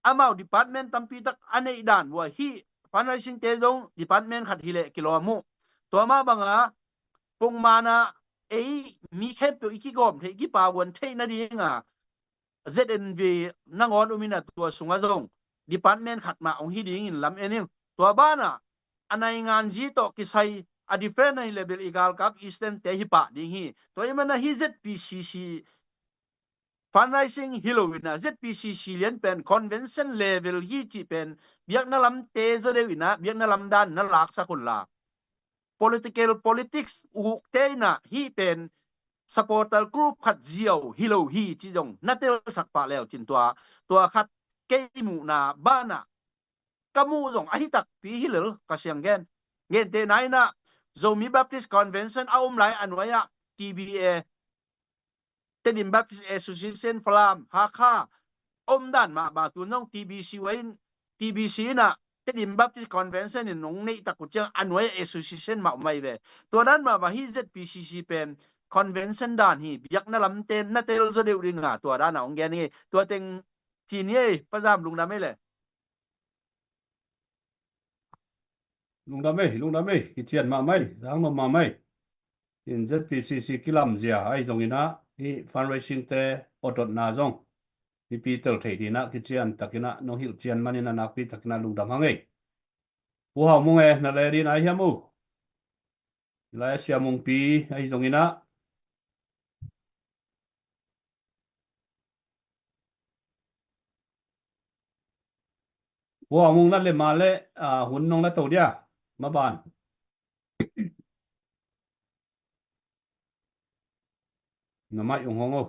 amau department tampi tak a neih dan uh a, hih fundraising te zong department khat hi leh kilawm uh. Tua mah bang a pongman a ei mi khempeuh i kigawm theih, i kipavuan theih nading a Z N V nangawn um in ah, tua sung a zong department khat mah hong hi ding in lam en ing. Tua ban a a naingan zi tawh kisai a different a hi leh bel i galkap Eastern te hi pah ding hi. Tua ahih man a hi Z P C C fundraising hi lo in ah, Z P C C lian pen convention level hi cih pen biakna lamte zaw deuh in ah, biakna lam dan na laksak un la, political, politics ukte in ah hih pen supporter group khat ziau hi lo hi cih zong na telsak pah leu cin, tua, tua khat kei muhna ban a ka muh zong ahi takpi hi lel ka siang gen. Gentehna in ah Zomi Baptist Convention a om lai a nuai ah T B A, Tedim Baptist Association, Falam, Hakha, om dan mah bang, tun zong T B C uh in, T B C in ah Tedim Baptist Convention in hong neih tak uh ciang a nuai association mah om ahi ve. Tua dan mah bang hi Z P C C pen convention dan hi, biakna lamte na tel zaw deuh ding a, tua dan a hong gen hi. Tua teng ci ni ei, Pa Zam, lungdam ei le. Lungdam ei, lungdam ei, kician mahmah ei, zang nuam mahmah ei. In Z P C C kilamzia ahi zongin ah, i fundraising te awtotna zong mipi tel theih dingin ah kician takin ah nong hilh cian manin ah nakpi takin ah lungdam hang ei. Pu Hau Mung e, na le ding ahi hiam uh? Lai a Sia Mungpi ahi zongin ah, Pu Hau Mung na le mah leh, a, hun nong la to dia, maban. Na mic ong hong o.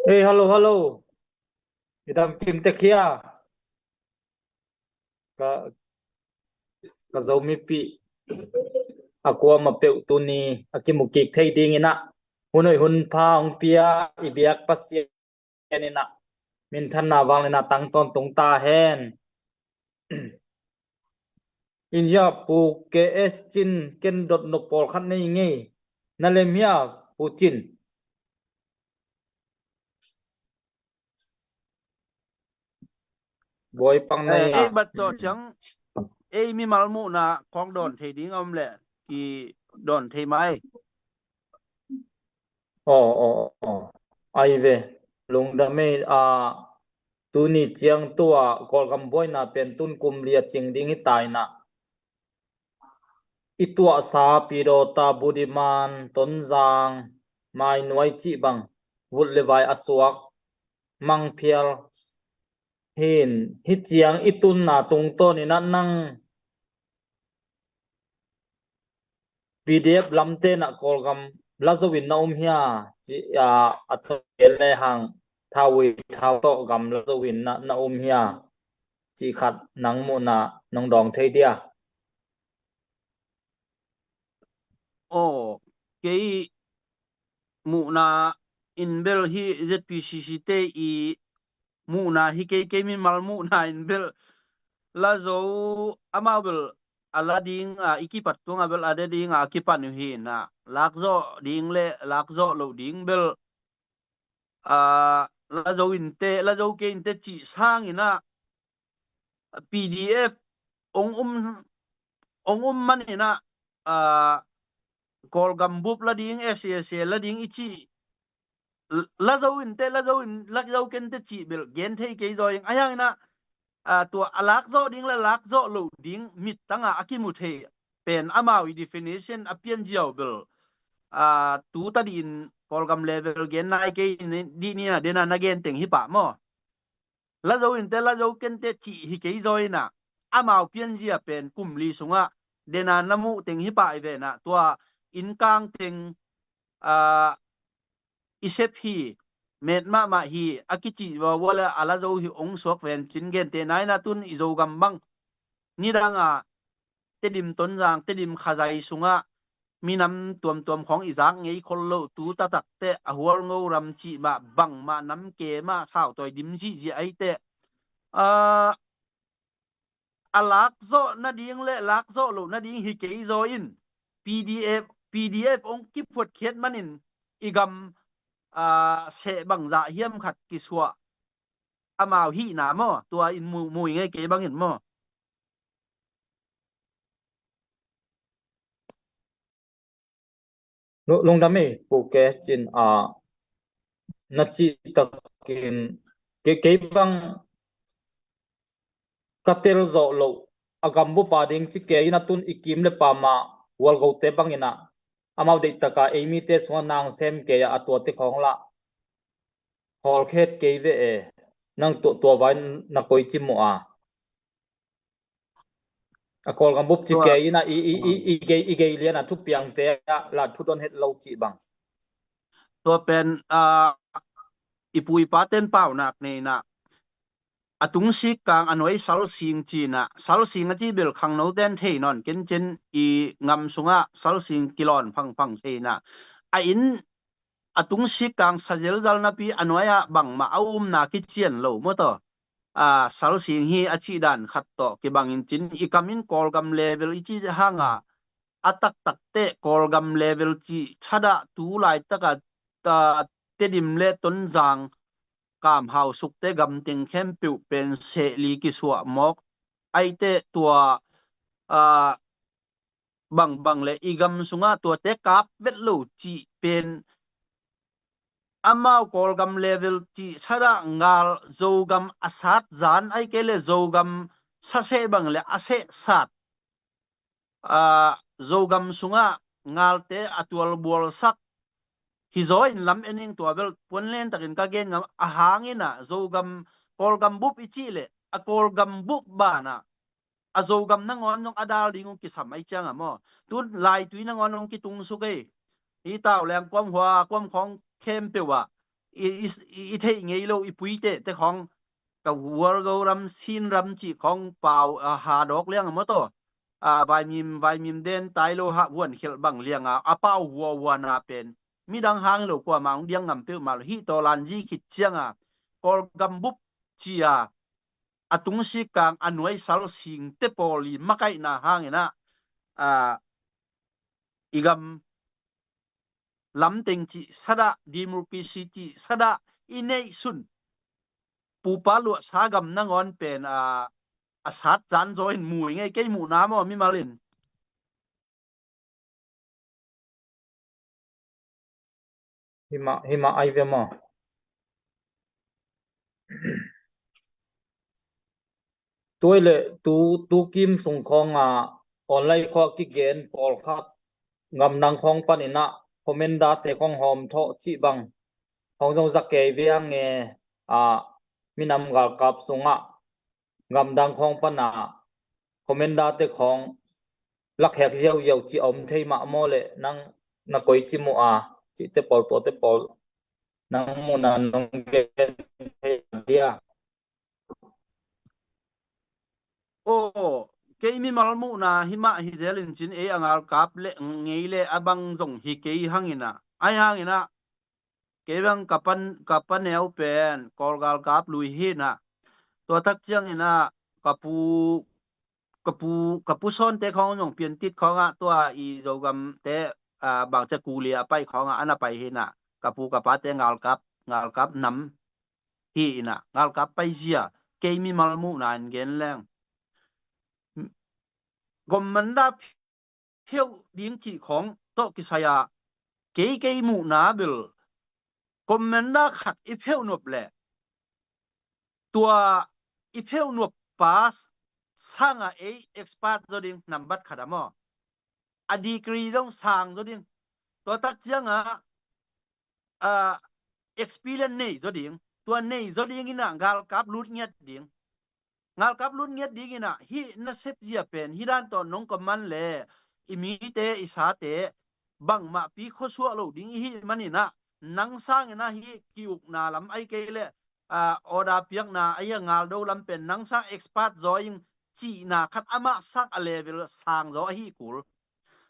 Ei, hallo, hallo. I dam kim tek hia? Ka, ka Zomi pi a kuama peuh tuni a kimu kik thei dingin ah, hun hoih hun pha hong pia i biak Pasian in ah, minthanna vangliatna tang tawntung ta hen. In hia, Pu K S Cin, ken dot nop pawlkhat nei ngei. Na lem hia, Pu Cin? Buai pang na, eh, hia? Ei bat cawh ciang, ei mimal muhna kong dawn thei ding a om leh ki dawn thei mai. Aw, aw, aw. Ai ve, lungdam ei. A, tuni ciang tua Kawlgam buaina pen tun kum li a cing ding hi ta in ah, i tuahsa Pidawta, Budiman, Tonzang, Mainuai cih bang vut le vai a suak mangphial hin, hi ciang i tunna tungtawn in ah nang P D F lamte in ah Kawlgam la zo in na um hia, ci a, a thawh le hang thau ui thau tawh gam la zo in na, na um hia, cih khat nang muhna nong dawng thei dia? Aw, kei muhna in bel hi, Z P C C te i muhna hi kei, kei mimal muhna in bel la zo, amau bel a la ding a, i kipat tung a bel a de ding a, a kipan uh hi in ah, lak zawh ding le lak zawh loh ding bel, a, la zo in teh, la zo kei in teh cih sang in ah, P D F ong um, ong um man in ah, a, Kawlgam bup la ding, S A S A la ding i cih, la zo in teh, la zo in, la zo ken teh cih bel gen thei kei zaw ing. A hiang in ah, a, tua a lak zawh ding le lak zawh loh ding mittang a, a kimu thei pen amau i definition a pian ziau bel, a, tu ta dih in Kawlgam level gen nai kei dih ni a, den a na gen teng hi pah maw. La zo in teh, la zo ken teh cih hi kei zaw in ah, amau pianzia pen kum li sungah den a na muh teng hi pah i ven ah, tua innkang teng, a, i sep hi, met mahmah hi a kicih vua vua le a la zo hi ong suak ven cin, gentehna in ah tun i Zogam bang nidang a Tedim Tonzang, Tedim Khazai sungah minam tuamtuam khawng i zak ngei khol loh, tu taktak teh a Hualngo ram cih mah, bangmah nam ke mah, thautawi dim zihziah ai teh, a, a lak zawh nading le lak zawh loh nading hi kei zaw in, P D F, P D F ong kiphuatkhiat manin i gam, a, seh bangzah hiam khat kisuah amau hihna maw, tua in mu, mu i ngei kei bangin maw. Lu-, lungdam ei, Pu K S Cin, a, na cih takin, ke-, kei bang ka tel zawh loh, a gambup a ding ci kei in ah tun i kim le pam a Hualngote bangin ah, amau deih taka ei mite sungah nang sem kei a, a tuate khawng lah hawlkhet kei ve e. Nang tua, tua vai na koici muh a? A Kawlgam bup ci kei in ah i, i, i, i gei, i gei lian a thupiangte ah lah thu don het lo cih bang. Tua pen, a, i pu i pa ten paunak nei in ah, a tungsik kang a nuai salsing ci in ah, salsing a ci bel khangno ten thei nawn kencin, i ngam sungah salsing kilawn phangphang thei in ah, a inn a tungsik kang sa zelzal napi a nuai ah bangmah a umna kician lo maw taw. A, salsing hi a cih dan khat tawh kibangin cin, i kam in Kawlgam level i cih hang a, a taktak teh Kawlgam level cih thadah tu laitak a, ta, Tedim le Tonzang, Kam Hau Sukte gam teng khempeuh pen seh li kisuah mawk ai teh, tua, a, bangbang le i gam sungah tuate kap vet lo cih pen amau Kawlgam level cih thadah ngal, Zogam a sat zan ai kei le Zogam saseh bang le a seh sat, a, Zogam sungah ngalte a tualbualsak hi zaw in lam en ing, tua bel puanlen takin ka gen ngam a hang in ah, Zogam, Kawlgam bup i cih le a Kawlgam bup ban ah a Zogam nangawn zong a dal ding ung kisam ai ciang a maw. Tun laitui nangawn ung kitung suk ei. Hi tau leng kuam hua, kuam khawng khempeuh ah i, i, i theih ngei lo i puite te khawng, ka World Go ram, Sin ram cih khawng pau, a, ha dawk liang a maw taw. A, vaimim, vaimim den tai lo hah vuan khelh bang liang a, a pau huahuana pen midang hang lo kuamah hong diang ngam peuhmah lo. Hih tawlan zi khit cianga Kawlgam bup cia a tungsik kang a nuaisal singte pawl i makaihna hangin ah, a, i gam lamteng cih sadah, democracy cih sadah i neih sun pupa luahsa gam nangawn pen, a, a sat zan zaw in mu i ngei, kei muhna maw mimal in. Himah, himah ai ve maw. Tuai le tu, tu kim sung khawng a online khawng a kigen pawlkhat gamdang khawng panin ah commander te khawng hawm thawh cih bang khawng zong za kei viang e. A, minam galkap sungah gamdang khawng pana commander te khawng lakhek ziauziau cih a om thei mah maw le, nang na koi ci muh a, cihte pawl tuate pawl nang muhna nong gen thei dia. Aw, kei mimal muhna himah hi zel in cin, ei a ngalkap le ngei le a bang zong hi kei hangin ah, ai hangin ah kei bang ka pan, ka paneu pen Kawl galkap lui hi na. Tua tak ciangin ah ka pu, ka pu, ka pu Sawnte khawng zong Piantit khawngah tua i Zogamte, a, bangcia kuli a pai khawngah a na pai hi na. Ka pu ka pate ngalkap, ngalkap nam hi in ah, ngalkap paizia, kei mimal muhna in gen leng, commander pheuh ding cih khawng tawh kisai a, kei, kei muhna bel commander khat i pheuh nop leh tua i pheuh nop pa sanga ei expert zaw ding nambat khat a maw. A degree zong sang zaw ding. Tua tak cianga, a, experience nei zaw ding. Tua nei zaw ding in ah galkap lut ngiat ding. Ngalkap lut ngiat ding in ah hih nasep zia pen hih dan tawh nong ka man le i mite i sate bangmah pi khuasuah lo ding i hih manin ah, nang sangin ah hih ki-ukna lam ai kei le, a, order piakna ai a ngaldo lam pen nang sang expert zaw ing cihna khat amah sang a level sang zaw ahi kul.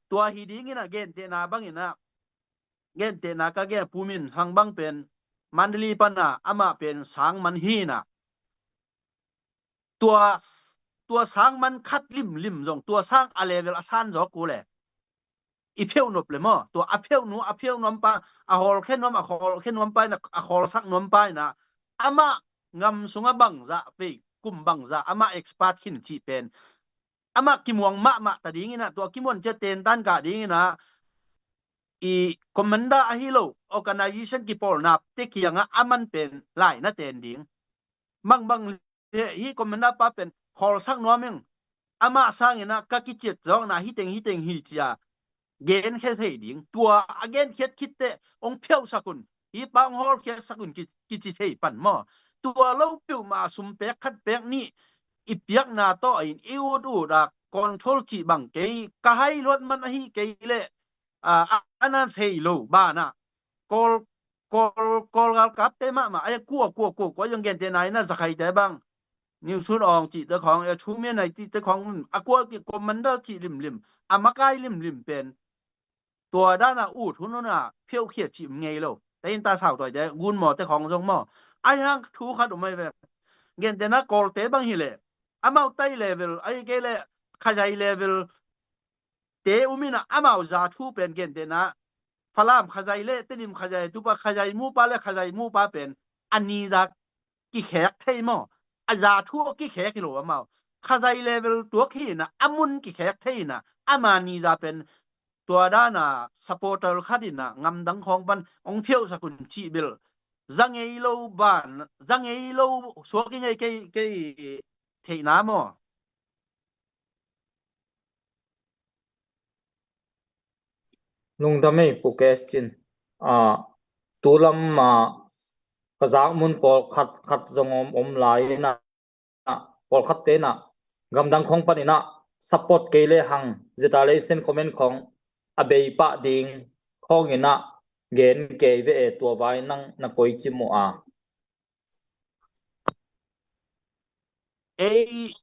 Tua hi ding in ah gentehna bangin ah, gentehna ka gen Pu Min Hang bang pen Mandalay pana amah pen sang man hi na. Tua, tua sang man khat limlim zong tua sang a level a san zaw kul e. I pheuh nop le maw, tua a pheuh nu, a pheuh nuam pa, a hawlkhia nuam, a hawlkhia nuam pa in ah, a hawlsak nuam pa in ah, amah gam sungah bangzah vei, kum bangzah amah expert khin cih pen amah kimuang mahmah ta ding in ah, tua kimuan cia tentan kah ding in ah, i commander ahi lo organization kipawlnate kiangah a man pen lai na ten ding. Mangbang le hih commander pa pen hawlsak nuam ing, amah sangin ah ka kiciat zawkna hiteng hiteng hi cia genkhia thei ding. Tua a genkhiat khit teh hong pheuhsak un, hih pa hong hawlkhiatsak un ki, kici thei pan maw. Tua lo peuhmah a sum pek khat pek nih i piakna tawh in i ut ut a control cih bang kei ka hai luat man ahi kei leh, a, a, a na thei lo banah Kawl, Kawl, Kawl galkapte mahmah ai kua, kua, kua, kua zong gentehna in ah Zakhaite bang, Niu Sun Awng cihte khawng, e, Thu Mia Nai cihte khawng, a kua ki commander cih limlim, a makai limlim pen tua dana ut hun huna pheuhkhia cih ngei lo. Te in ta sau tuaite, gunmawte khawng zong maw. Ai hang thu khat um ai ve. Gentehna Kawlte bang hi leh, amau tai level ai kei leh, khazai level te um in ah amau za thu pen gentehna Falam khazai le Tedim khazai, tupa khazai mupa le khazai mupa pen a niza kikhek thei maw. A za thu a kikhek hi lo amau. Khazai level tuak hi in ah a mun kikhek thei in ah ama niza pen tua dana supporter khat in ah ngamdang khawng pan hong pheuhsak un cih bel za ngei lo ban, za ngei lo suak i ngei kei, kei theihna maw. Lungdam ei Pu Kes cin. A, tulam a ka zak mun pawlkhat khat zong om, om lai in ah, pawlkhatte in ah gamdang khawng panin ah support kei le hang Zeta Leisen comment khawng a bei pah ding khawng in ah gen kei ve e, tua vai nang na koici mu a. Ei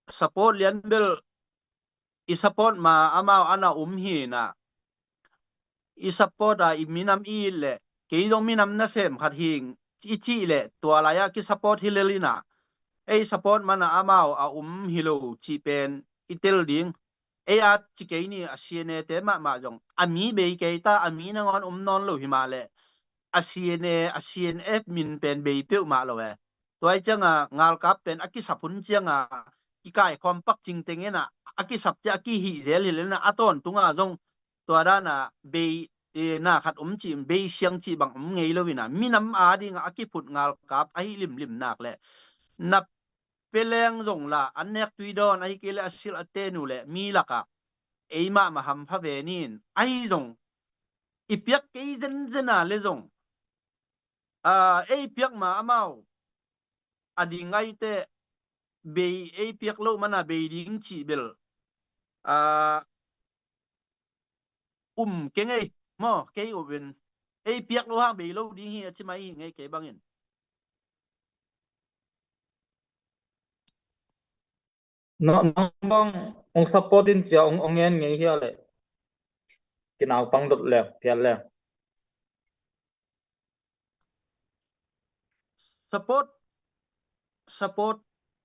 support lian bel i support ma amau ana um hi na. I support a i minam i it leh kei zong minam nasem khat hing i cih leh tua lai-ah ki support hi lel ina. Ei support mana amau a um hi lo cih pen i tel ding. Ei at ci kei ni a C N A te mahmah zong a mi bei kei ta, a mi nangawn um nawn lo hi mah leh a C N A, a C N F min pen bei peuhmah lo e. Tua i cianga ngalkap pen a kisap hun cianga i kaikhawm pak cingteng ina a kisap cia a kihih zel hi lel ina a tawntunga zong tua dana bei, e, na khat um cih, bei siang cih bang um ngei lo ina minam a dinga a kiphut ngalkap ahi limlim nak leh na peleng zong la an nek tui dawn ahi kei leh a silh a ten uh leh mi lakah ei mahmah hampha ve nin ahi zong i piak kei zenzen a le zong, a, ei piak ma amau a ding aite bei ei piak loh mana bei ding cih bel, a, um kei ngei maw, kei upin ei piak loh hang bei lo ding hi a ci mai hi ngei kei bangin. Nang bang ong support in cia ong, ong ngen ngei hia leh kinaupang dot leng phial leng. Support, support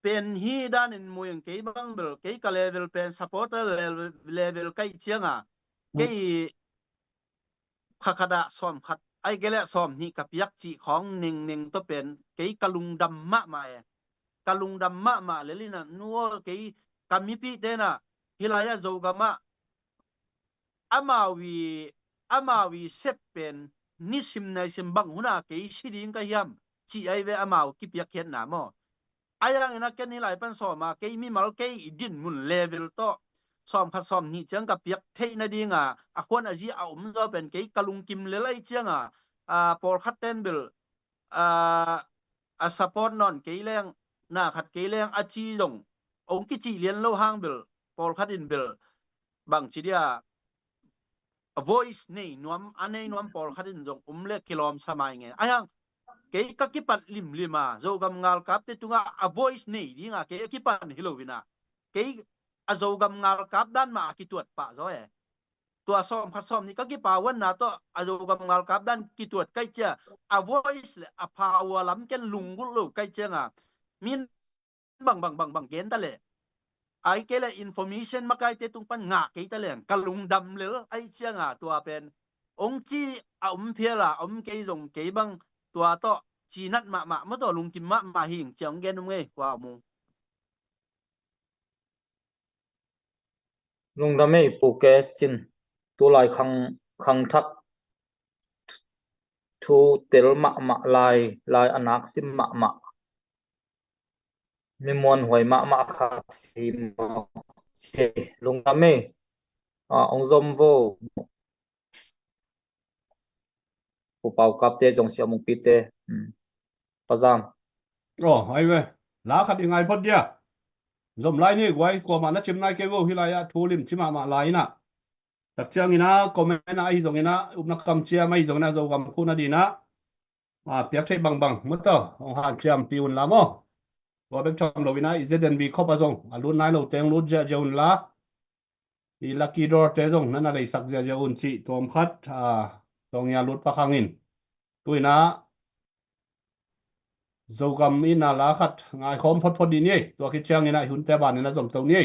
pen hi danin muing kei bang bel kei ka level pen support level, level kai cianga kei khakhada sawm khat ai kei le sawm hnih ka piak cih khawng ningning to pen kei ka lungdam mahmah e. Ka lungdam mahmah lelina nuaw kei ka mipih tena hilai a Zogam ah amawi, amawi sep pen nisim naisim bang huna kei si ding ka hiam cih ai ve amau kipiak khiatna maw. Ai hangina ken hilai pan sawma kei mimal kei i din mun level tawh sawm khat sawm hnih ciang ka piak theih nadinga a khuan a zi a um zaw pen kei ka lungkim lel ai cianga, a, pawlkhat ten bel, a, a support nawn kei leng, na khat kei leng a ci zong ong kici lian lo hang bel pawlkhat in bel bang ci dia a voice nei nuam, a nei nuam pawlkhat in zong um le kilawm samai nge. Ai hang kei ka kipat limlim a Zogam ngalkapte tunga a voice nei dinga kei a kipan hi lo ina kei a Zogam ngalkap dan mah a kituat pah zaw e. Tua sawm khat sawm nih ka kipawanna tawh a Zogam ngalkap dan kituat kai cia a voice le a power lam ken lunggulh lo kai cianga min bang bang bang bang gen ta le ai kei le information makaite tung pan ngah kei ta leng ka lungdam lel ai cianga tua pen ong ci a um phial a om kei zong kei bang tua tawh cinat mahmah maw tawh lungkim mahmah hing ciang gen um ngei kua mu. Lungdam ei Pu Kes Cin, tulai khang, khangthak thu tel mahmah lai, lai a nak sim mahmah. Mi muanhuai mahmah khat hi mawk ci. Lungdam ei, a, ong zom vo. Pu Pau Kapte zong sia mungpite. Hmm. Pazang. Oh, ai ve. La khat i ngai phot dia. Zom lai ni guai, kuamah na cim nai kei vo, hilai ah thu lim ci mahmah lai ina. Tak ciang ina, comment ah ahi zong ina, upna kam ciam ahi zong ina, Zogam khun a dina. A, piak thei bangbang, mawtaw, hong hanciam pi un la maw. Tua bek tham lo ina, i Z N V khop a zong, a lut nai lo teng lut ziahziah un la. I lucky draw te zong, nana leisak ziahziah un cih, tuam khat, a, tawng ia lut pak hangin. Tu ina, Zogam ina la khat, ngai khawm photphot di ni, tua khit ciang ina, i hunte ban ina zom to ni.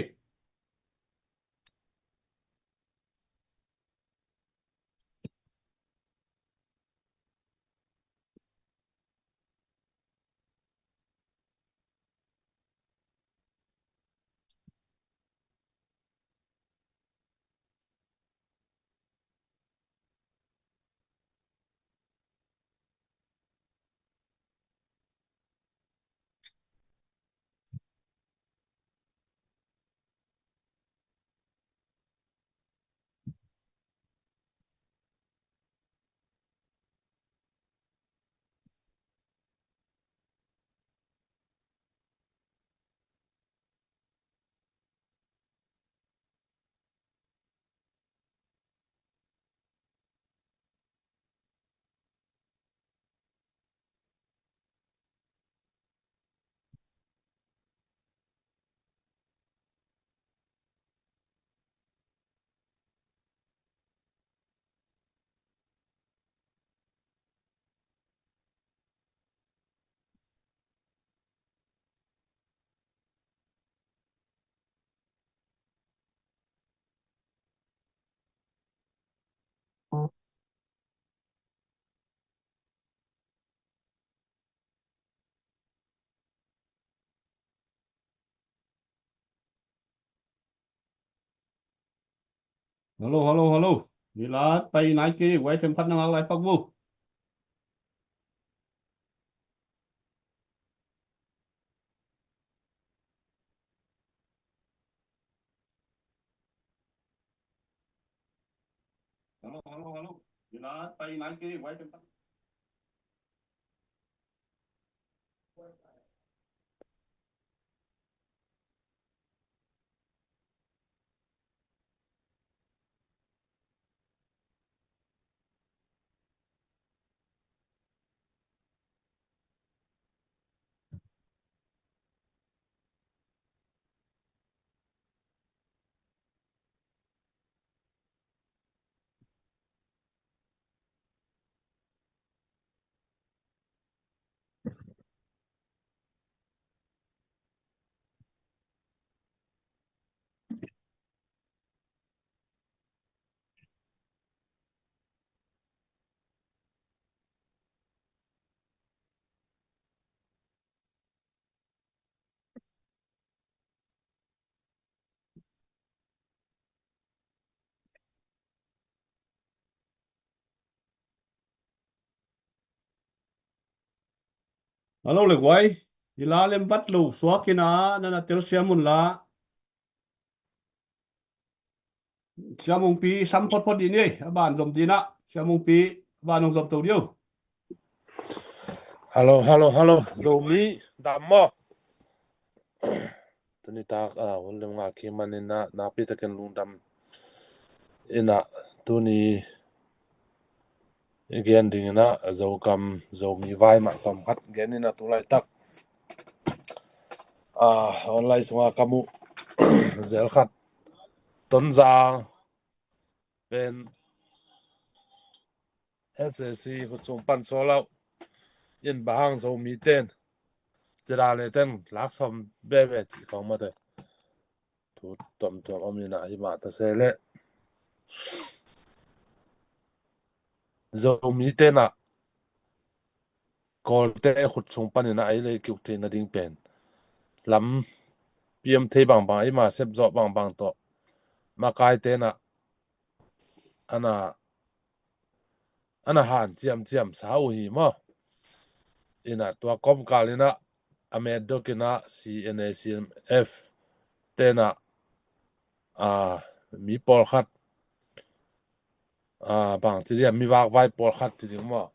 Hello, hello, hello. Ni la pai nai kei, wai themkhat na ngak lai pak vo. Hello, hello, hello. Ni la pai nai kei, wai themkhat. Hello le guai, i la lem vat lo suak ina, nana telsiam un la. Sia Mungpi sam photphot dih ni, a ban zom dih na. Sia Mungpi, a ban hong zom to dih o. Hello, hello, hello. Zomi dam maw? Tuni tak a hun lem nga khi man ina, nakpi takin lungdam ina, tuni i gen ding ina, Zogam, Zomi vai mah tom khat gen ina, tu laitak a online sunga ka muh zel khat, Tonzang pen S A C khutsung pan suak lo in, bang hang Zomi ten, Zedale ten lak sawm bebe ci khong mate. Thu tuamtuam om ina, hi mah ta se le Zomi ten ah Kawlte khutsung pan ina ei le kiuk theihna ding pen lam piam thei bangbang, ei mah sep zawh bangbang tawh makai ten ah ana, ana han ciamciam sa uh hi maw? Ina tua kawmkal ina a metdok ina C N A, C N F tena, a, mi pawlkhat, a, bang ci dia, mi vakvai pawlkhat ci ding maw,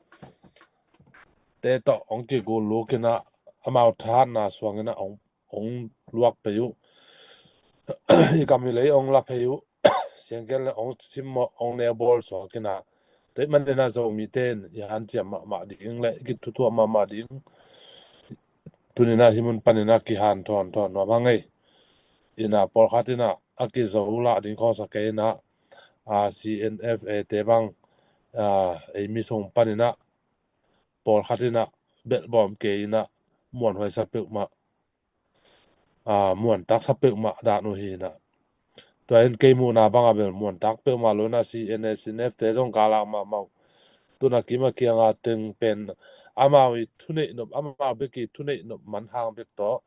te tawh hong kigul luk ina amau thahatna suang ina hong, hong luak pei uh. I kam i lei hong la pei uh. Siangkel le hong simmawh, hong neu bawl suak ina, tua ahih man ina Zomite in i hanciam mahmah ding le i kithutuah mahmah ding. Tuni ina hih mun pan ina kihan thawnthawn nuam hang ei. Ina pawlkhat ina a kizo lah ding khawngsa kei ina, a, C N F A te bang, a, ei mi sung pan ina pawlkhat ina belhbawm kei ina muanhuaisa peuhmah, a, muantaksa peuhmah dan uh hi ina. Tua in kei muhna banga bel muantak peuhmah lo ina, C N A, C N F te zong galak mahmah uh. Tuna kim a kianga teng pen amau i thuneih nop, amau bek i thuneih nop man hang bek tawh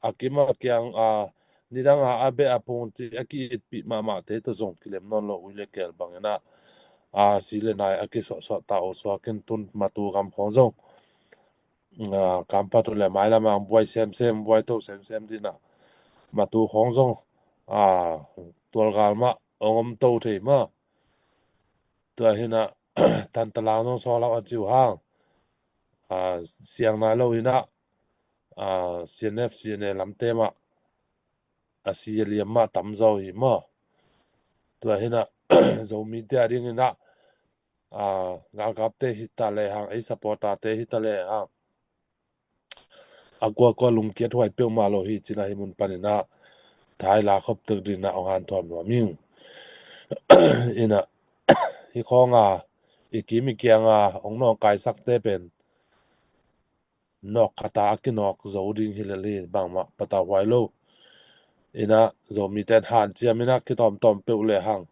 a kim a kiang, a, nidanga a beh a phung ci a ki-itpih mahmahte tawh zong kilem nawn lo uh le keel bang ina, a, si le nai a kisawhsawh ta uh suak in tun Matu gam khawng zong, a, kam pat uh le mailam ah buai semsem, buai to semsem dih ina Matu khawng zong, a, tualgal mah hong om to thei mah. Tua hi ina Tantalang zong sawlak a ci uh hang, a, siang nai lo ina, a, C N F, C N A lamte mah a si a liam mah tam zaw hi maw. Tua hi ina Zomite a ding ina, a, galkapte hi ta le hang, ei supporterte hi ta le hang, a kuakua lungkiat huai peuhmah lo hi ci ina hih mun pan ina thai la khop tek ding ina hong hanthawn nuam ing. Ina hih khawnga i kim i kianga hong nawngkaisakte pen nawk khata a kinawk zo ding hi lel hi, bangmah patauhuai lo. Ina Zomite in hanciam ina kitawmtawm peuh le hang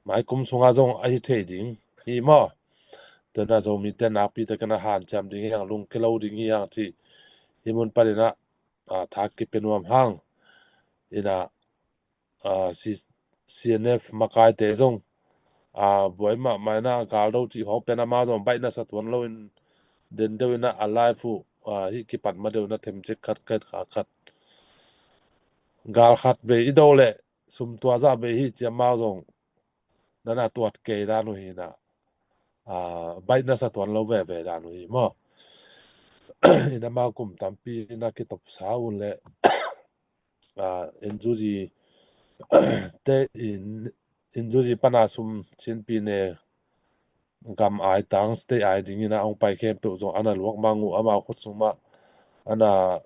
mai kum sunga zong a hi thei ding hi maw. Tua ina Zomite in nakpi takin a hanciam ding hi hang, lungke lo ding hi hang ci hih mun pan ina, a, tha kipia nuam hang. Ina, a, si, C N F makaite zong a buai mahmah inah galdo cih khawng pen amau zong baih nasa tuan loin den deuh inah a live uh a hih kipat ma deuh inah themcik khat khat kha khat gal khat vei i do leh sum tua zah vei hi ci amau zong nana tuat kei dan uh hinah a baih nasa tuan lo veve dan uh hi maw. Inah amau kum tampi inah kitopsa uh leh a N G O te in N G O pana sum Chin pi ne gam ai tang state ai dingin a hong pai khempeuh zong ana luak mang uh, amau khut sung mah ana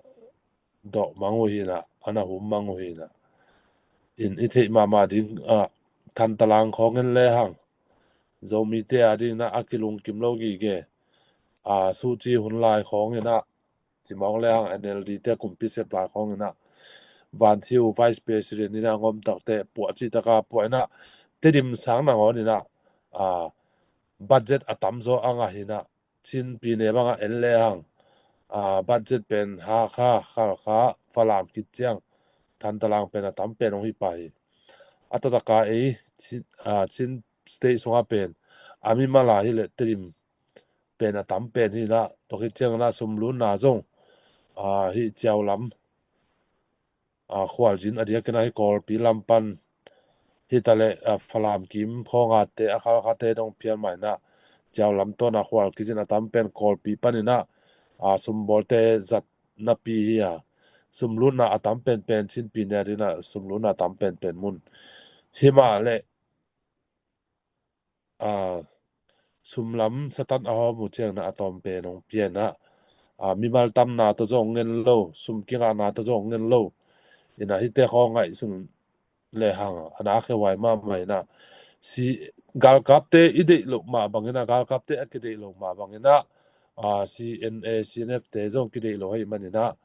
dawh mang uh hinah ana hum mang uh hinah in i theih mahmah ding a Thantalang khawng en lehang Zomite a dingin a kilungkim lo gige a suci hun lai khawng inah cimawng lehang N L D te kumpi sep lai khawng inah Van Thiu Vice President inah ngom takte puah cih taka puah inah Tedim sang nangawn inah a budget a tamzaw a ngah hinah Chin pi ne bangah en lehang a budget pen Hakha, Khalkha, Falam khit ciang Thantalang pen a tam pen hong hi pah hi. A tataka ei Chin, a, Chin state sungah pen a mimal a hileh Tedim pen a tam pen hinah tua khit ciang inah sumlutna zong a hih Ciau lam a khualzin a diakin a hi Kawlpi lam pan hitaleh a Falam kim khawngate a Khalkhate dong phial mah inah Ciau lam tawn a khual kizin a tam pen Kawlpi pan inah a sumbawlte zat napi hi a sumlutna a tam penpen Chin pi ne a dingin a sumlutna a tam penpen mun himah leh a sumlam Satan a hawm uh ciangin a tawm pen hong pianah a mimal tamna tawh zong ngen lo, sum kingahna tawh zong ngen lo inah hihte khawng ngaihsun lehang a na khehuai mahmah inah si galkapte i deih loh mah bangin a galkapte a kideih loh mah bangin a a C N A, C N F te zong kideih lo ahih manin a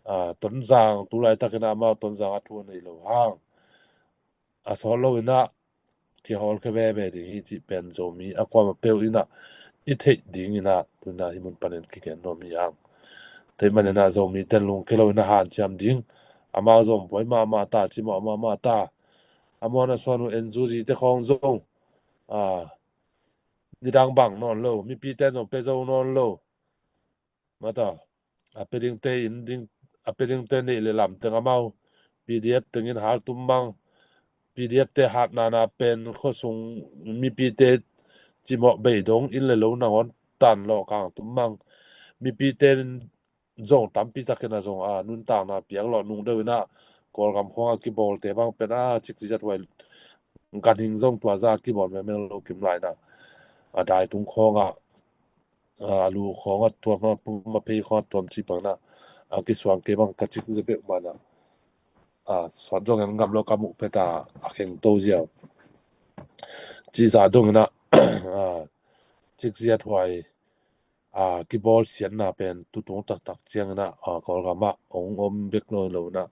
a Tonzang tu laitakin a amau Tonzang a thu a nei lo hang a sawt lo inah kihawlkhia veve ding hi cih pen Zomi a kuamah peuh inah i theih ding inah tu inah hih mun panin kigen nuam hi hang. Tua ahih manin a Zomite lungkia lo inah hanciam ding amau zong buai mahmah ta, cimawh mahmah ta. A muan a suan uh N G O te khawng zong a nidang bang nawn lo, mipite zong pia zo nawn lo. Mata a pia dingte in ding a pia dingte neih le lam teng amau P D F tengin hal tum mang. P D F te hatna na pen khuasung mipite cimawh bei dong inn le lo nangawn tan lawh kang tum mang. Mipite zong tampi takin a zong a nuntakna piak lawh nung deuh inah Kawlgam khawng a kibawlte bang pen a cikzia huai ganhing zong tua za kibawl mengmeng lo kim lai inah a daitung khawngah a lu khawngah tuam a pum a phei khawngah tuam cih bangin a kisuang kei bang ka cikzia bek mah inah a sawt zong en ngam lo ka muh phet a a khengto ziau cih zah dong inah a cikzia huai a kibawlsiatna pen tutung taktak ciangin a Kawlgam ah hong om bek nawn lo inah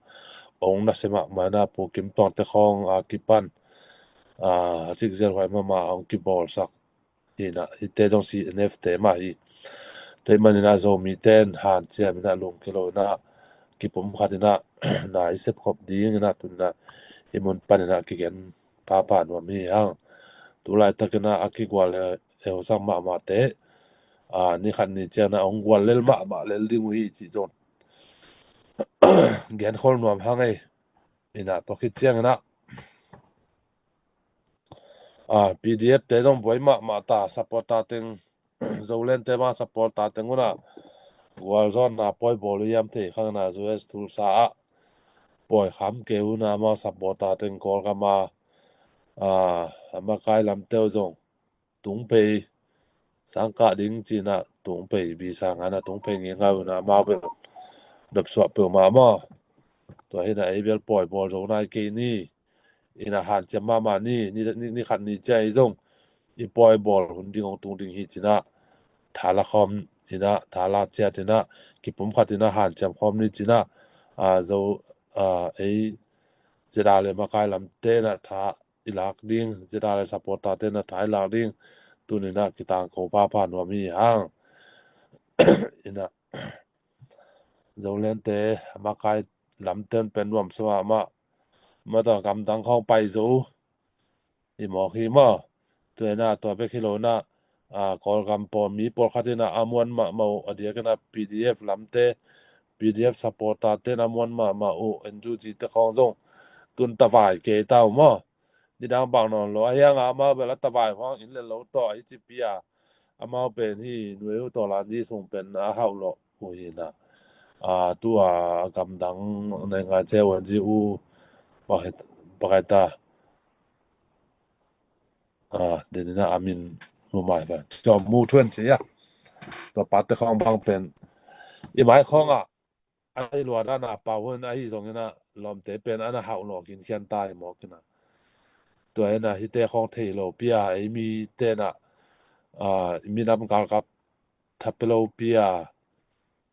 hong nasia mahmah inah Pu Kim Tuang te khawng a kipan a cikzia huai mahmah hong kibawlsak hinah hihte zong C N F te mah hi. Tua ahih manin a Zomite in hanciam inah lungkia lo inah kipum khat inah na i sepkhop ding inah tu inah hih mun pan inah kigen phapha nuam hi hang. Tu laitakin a kigual heusak mahmahte a ni khat ni ciang inah hong gual lel mahmah lel ding uh hi cih zong genkhol nuam hang ei. Inah tua khit ciang inah a P D F te zong buai mahmah ta, supporter teng Zoland te bang supporter teng un a gualzawhna pawi bawl uh hiam thei khang inah U S Tulsa ah pawi kham kei un a amau supporter teng Kawlgam a a makai lamte uh zong tung pei sangkah ding ci inah tung pei visa ngan a tung pei ngeingai un a amau bel dopsuah peuhmah maw. Tua hinah ei bel pawi bawl zo nai kei ni. Inah hanciam mahmah ni, ni, ni, ni khat ni ciang ei zong i pawi bawl hun ding hong tung ding hi ci inah thala khawm inah thala ciat inah kipum khat inah hanciam khawm ni ci inah a Zo a ei zeda le makai lamte inah tha i lak ding, zeda le supporter te inah tha i lak ding tuni inah kitangko phapha nuam hi hang. Inah Zoland te makai lamte un pen nuamsa mahmah. Mata gamdang khawng pai zo i mawk hi maw. Tua ina tua bek hi lo ina, a, Kawlgam pawl mi pawlkhat ina a muan mahmah uh, a diak ina P D F lamte, P D F supporter ten a muan mahmah uh, N U G te khawng zong tun tavai kei ta uh maw. Nidang bang nawn lo a hiang a amau bel a tavai huang in le lo tawh a hi ci pi a, amau pen hi nuai uh tawh lan zi sung pen a hauh lawh uh hi ina. A, tu a gamdang nai ngai ce wan zi uh pakai ta. A, denina a min mu mai fa. Tua mu thuan ci a. Tua pate khawng bang pen i mai khawng a, a hi lua dan a pau hun a hi zong ina lawmte pen ana hauh lawh kin khian ta hi mawk ina. Tua ina hite khawng thei lo pi a, ei mi tena, a, i minam galkap thape lo pi a,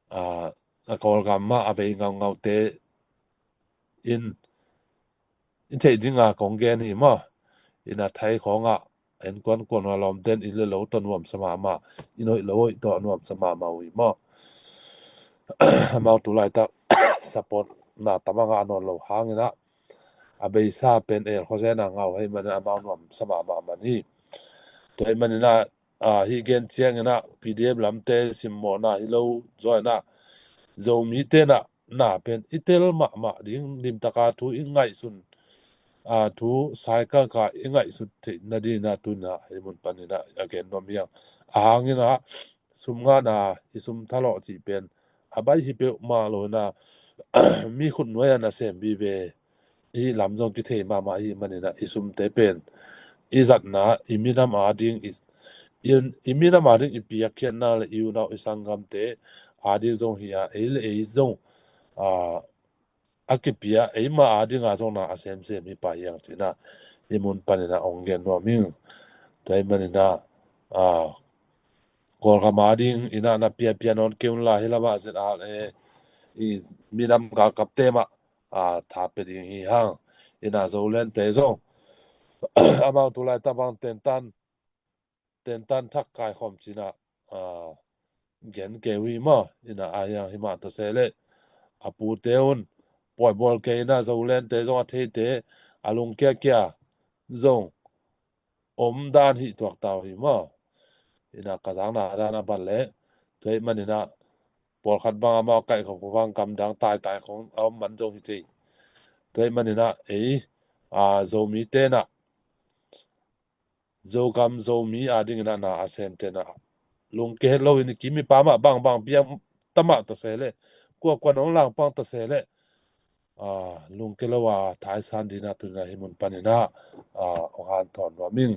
a, a Kawlgam mah a vei ngaungaute in i theih ding a kong gen hi maw. Ina Thai khawng a en kuan kuan a lawmten in le lo tawh nuamsa mahmah, in hoih lo hoih tawh nuamsa mahmah uh hi maw. Amau tu laitak support na tam a ngah nawn lo hang ina a beisa pen el khuazen a ngau hei man ina amau nuamsa mahmah man hi. Tua hei man ina, a, hi gen ciang ina P D F lamte simmawhna hi lo zaw ina Zomi tena na pen i tel mahmah ding, limtaka thu i ngaihsun, a, thu saikaka i ngaihsut theih nadina tu ina hei mun pan ina a gen nuam hiang. A hang ina sum ngahna i sum thalawh cih pen a bai hi peuhmah lo ina mi khut nuai a nasem vive i lam zong kithei mahmah hi man ina i sumte pen i zatna, i minam a ding i, i, i minam a ding i piakkhiatna le i unau i sanggamte a ding zong hi a, ei le ei zong, a, a kipia eima a ding a zong na a semsem hi pah hiang ci ina i mun pan ina ong gen nuam ing. Tua hi man ina, a, Kawlgam a ding ina na piapia nawn kei un la hi lamah zet a le i minam galkapte mah, a, tha pe ding hi hang. Ina Zolente zong amau tu laitak bang tentan, tentan thak kaikhawm ci ina, a, gen kei uh hi maw. Ina a hiang hi mah ta se le a pute un pawi bawl kei ina Zolente zong a theite a lungkiakia zong om dan hi tuak ta uh hi maw. Ina ka zakna dan a ban le tua hi man ina pawlkhat bang amau kaih khawm khawm bang gamdang taitai khawng a om man zong hi thei. Tua hi man ina ei, a, Zomi tena Zogam Zomi a ding ina na a sem tena lungkia het lo in i kim i pam ah bangbang piang tamah ta se le, kuakua nong langpang ta se le, a, lungkia lo a thaisan dina tu ina hi mun pan ina, a, ong hanthawn nuam ing.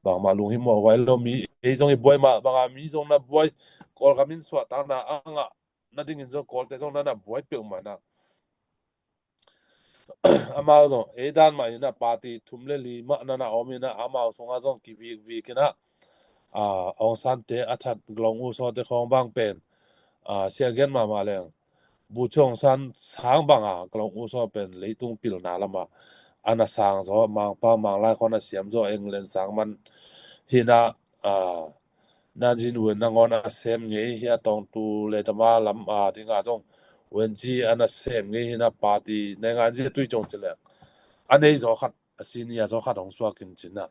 Bangmah lunghimawh huai lo mi, ei zong i buai mah banga mi zong na buai, Kawlgam in suahtakna a ngah nadingin zong Kawlte zong na na buai peuhmah ina. Amau zong ei dan mah ina party thum le li mah na na om ina amau sungah zong kivikvik ina, a, Aung San te a that Glong U Saw te khawng bang pen, a, siagian mahmah leng Bu Thio Aung San sang banga Glong U Saw pen leitung pilna lamah a na sang zaw, Mangpau Manglai khawng a na siam zaw, England sang man hi ina, a, Nanjin Wen nangawn a sem ngei hi a, tawngtu le tama lam a dinga zong Wen Ji a na sem ngei hi ina party naingan zia tui cong ci leng a nei zaw khat, a senior zaw khat hong suak in ci ina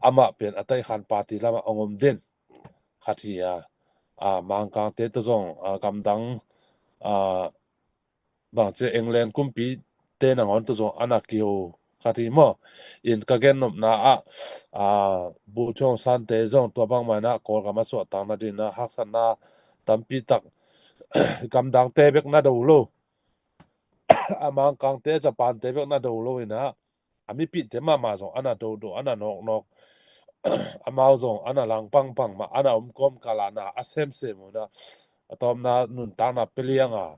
amah pen a taikhan party lamah a ngom den khat hi a, a, Mangkangte tawh zong, a, gamdang, a, bangci England kumpi te nangawn tawh zong a na kiho khat hi maw. In ka gennopna ah, a, Bu Thio Aung San te zong tua bangmah ina Kawlgam a suahtak nading ina haksatna tampi tak gamdangte bek na do lo, a Mangkangte, Japan te bek na do lo ina a mipihte mahmah zong a na dodo, a na nawknawk, amau zong a na langpangpang mah, a na omkawm kala na a semsem uh ina a tawpna nuntakna pia lianga,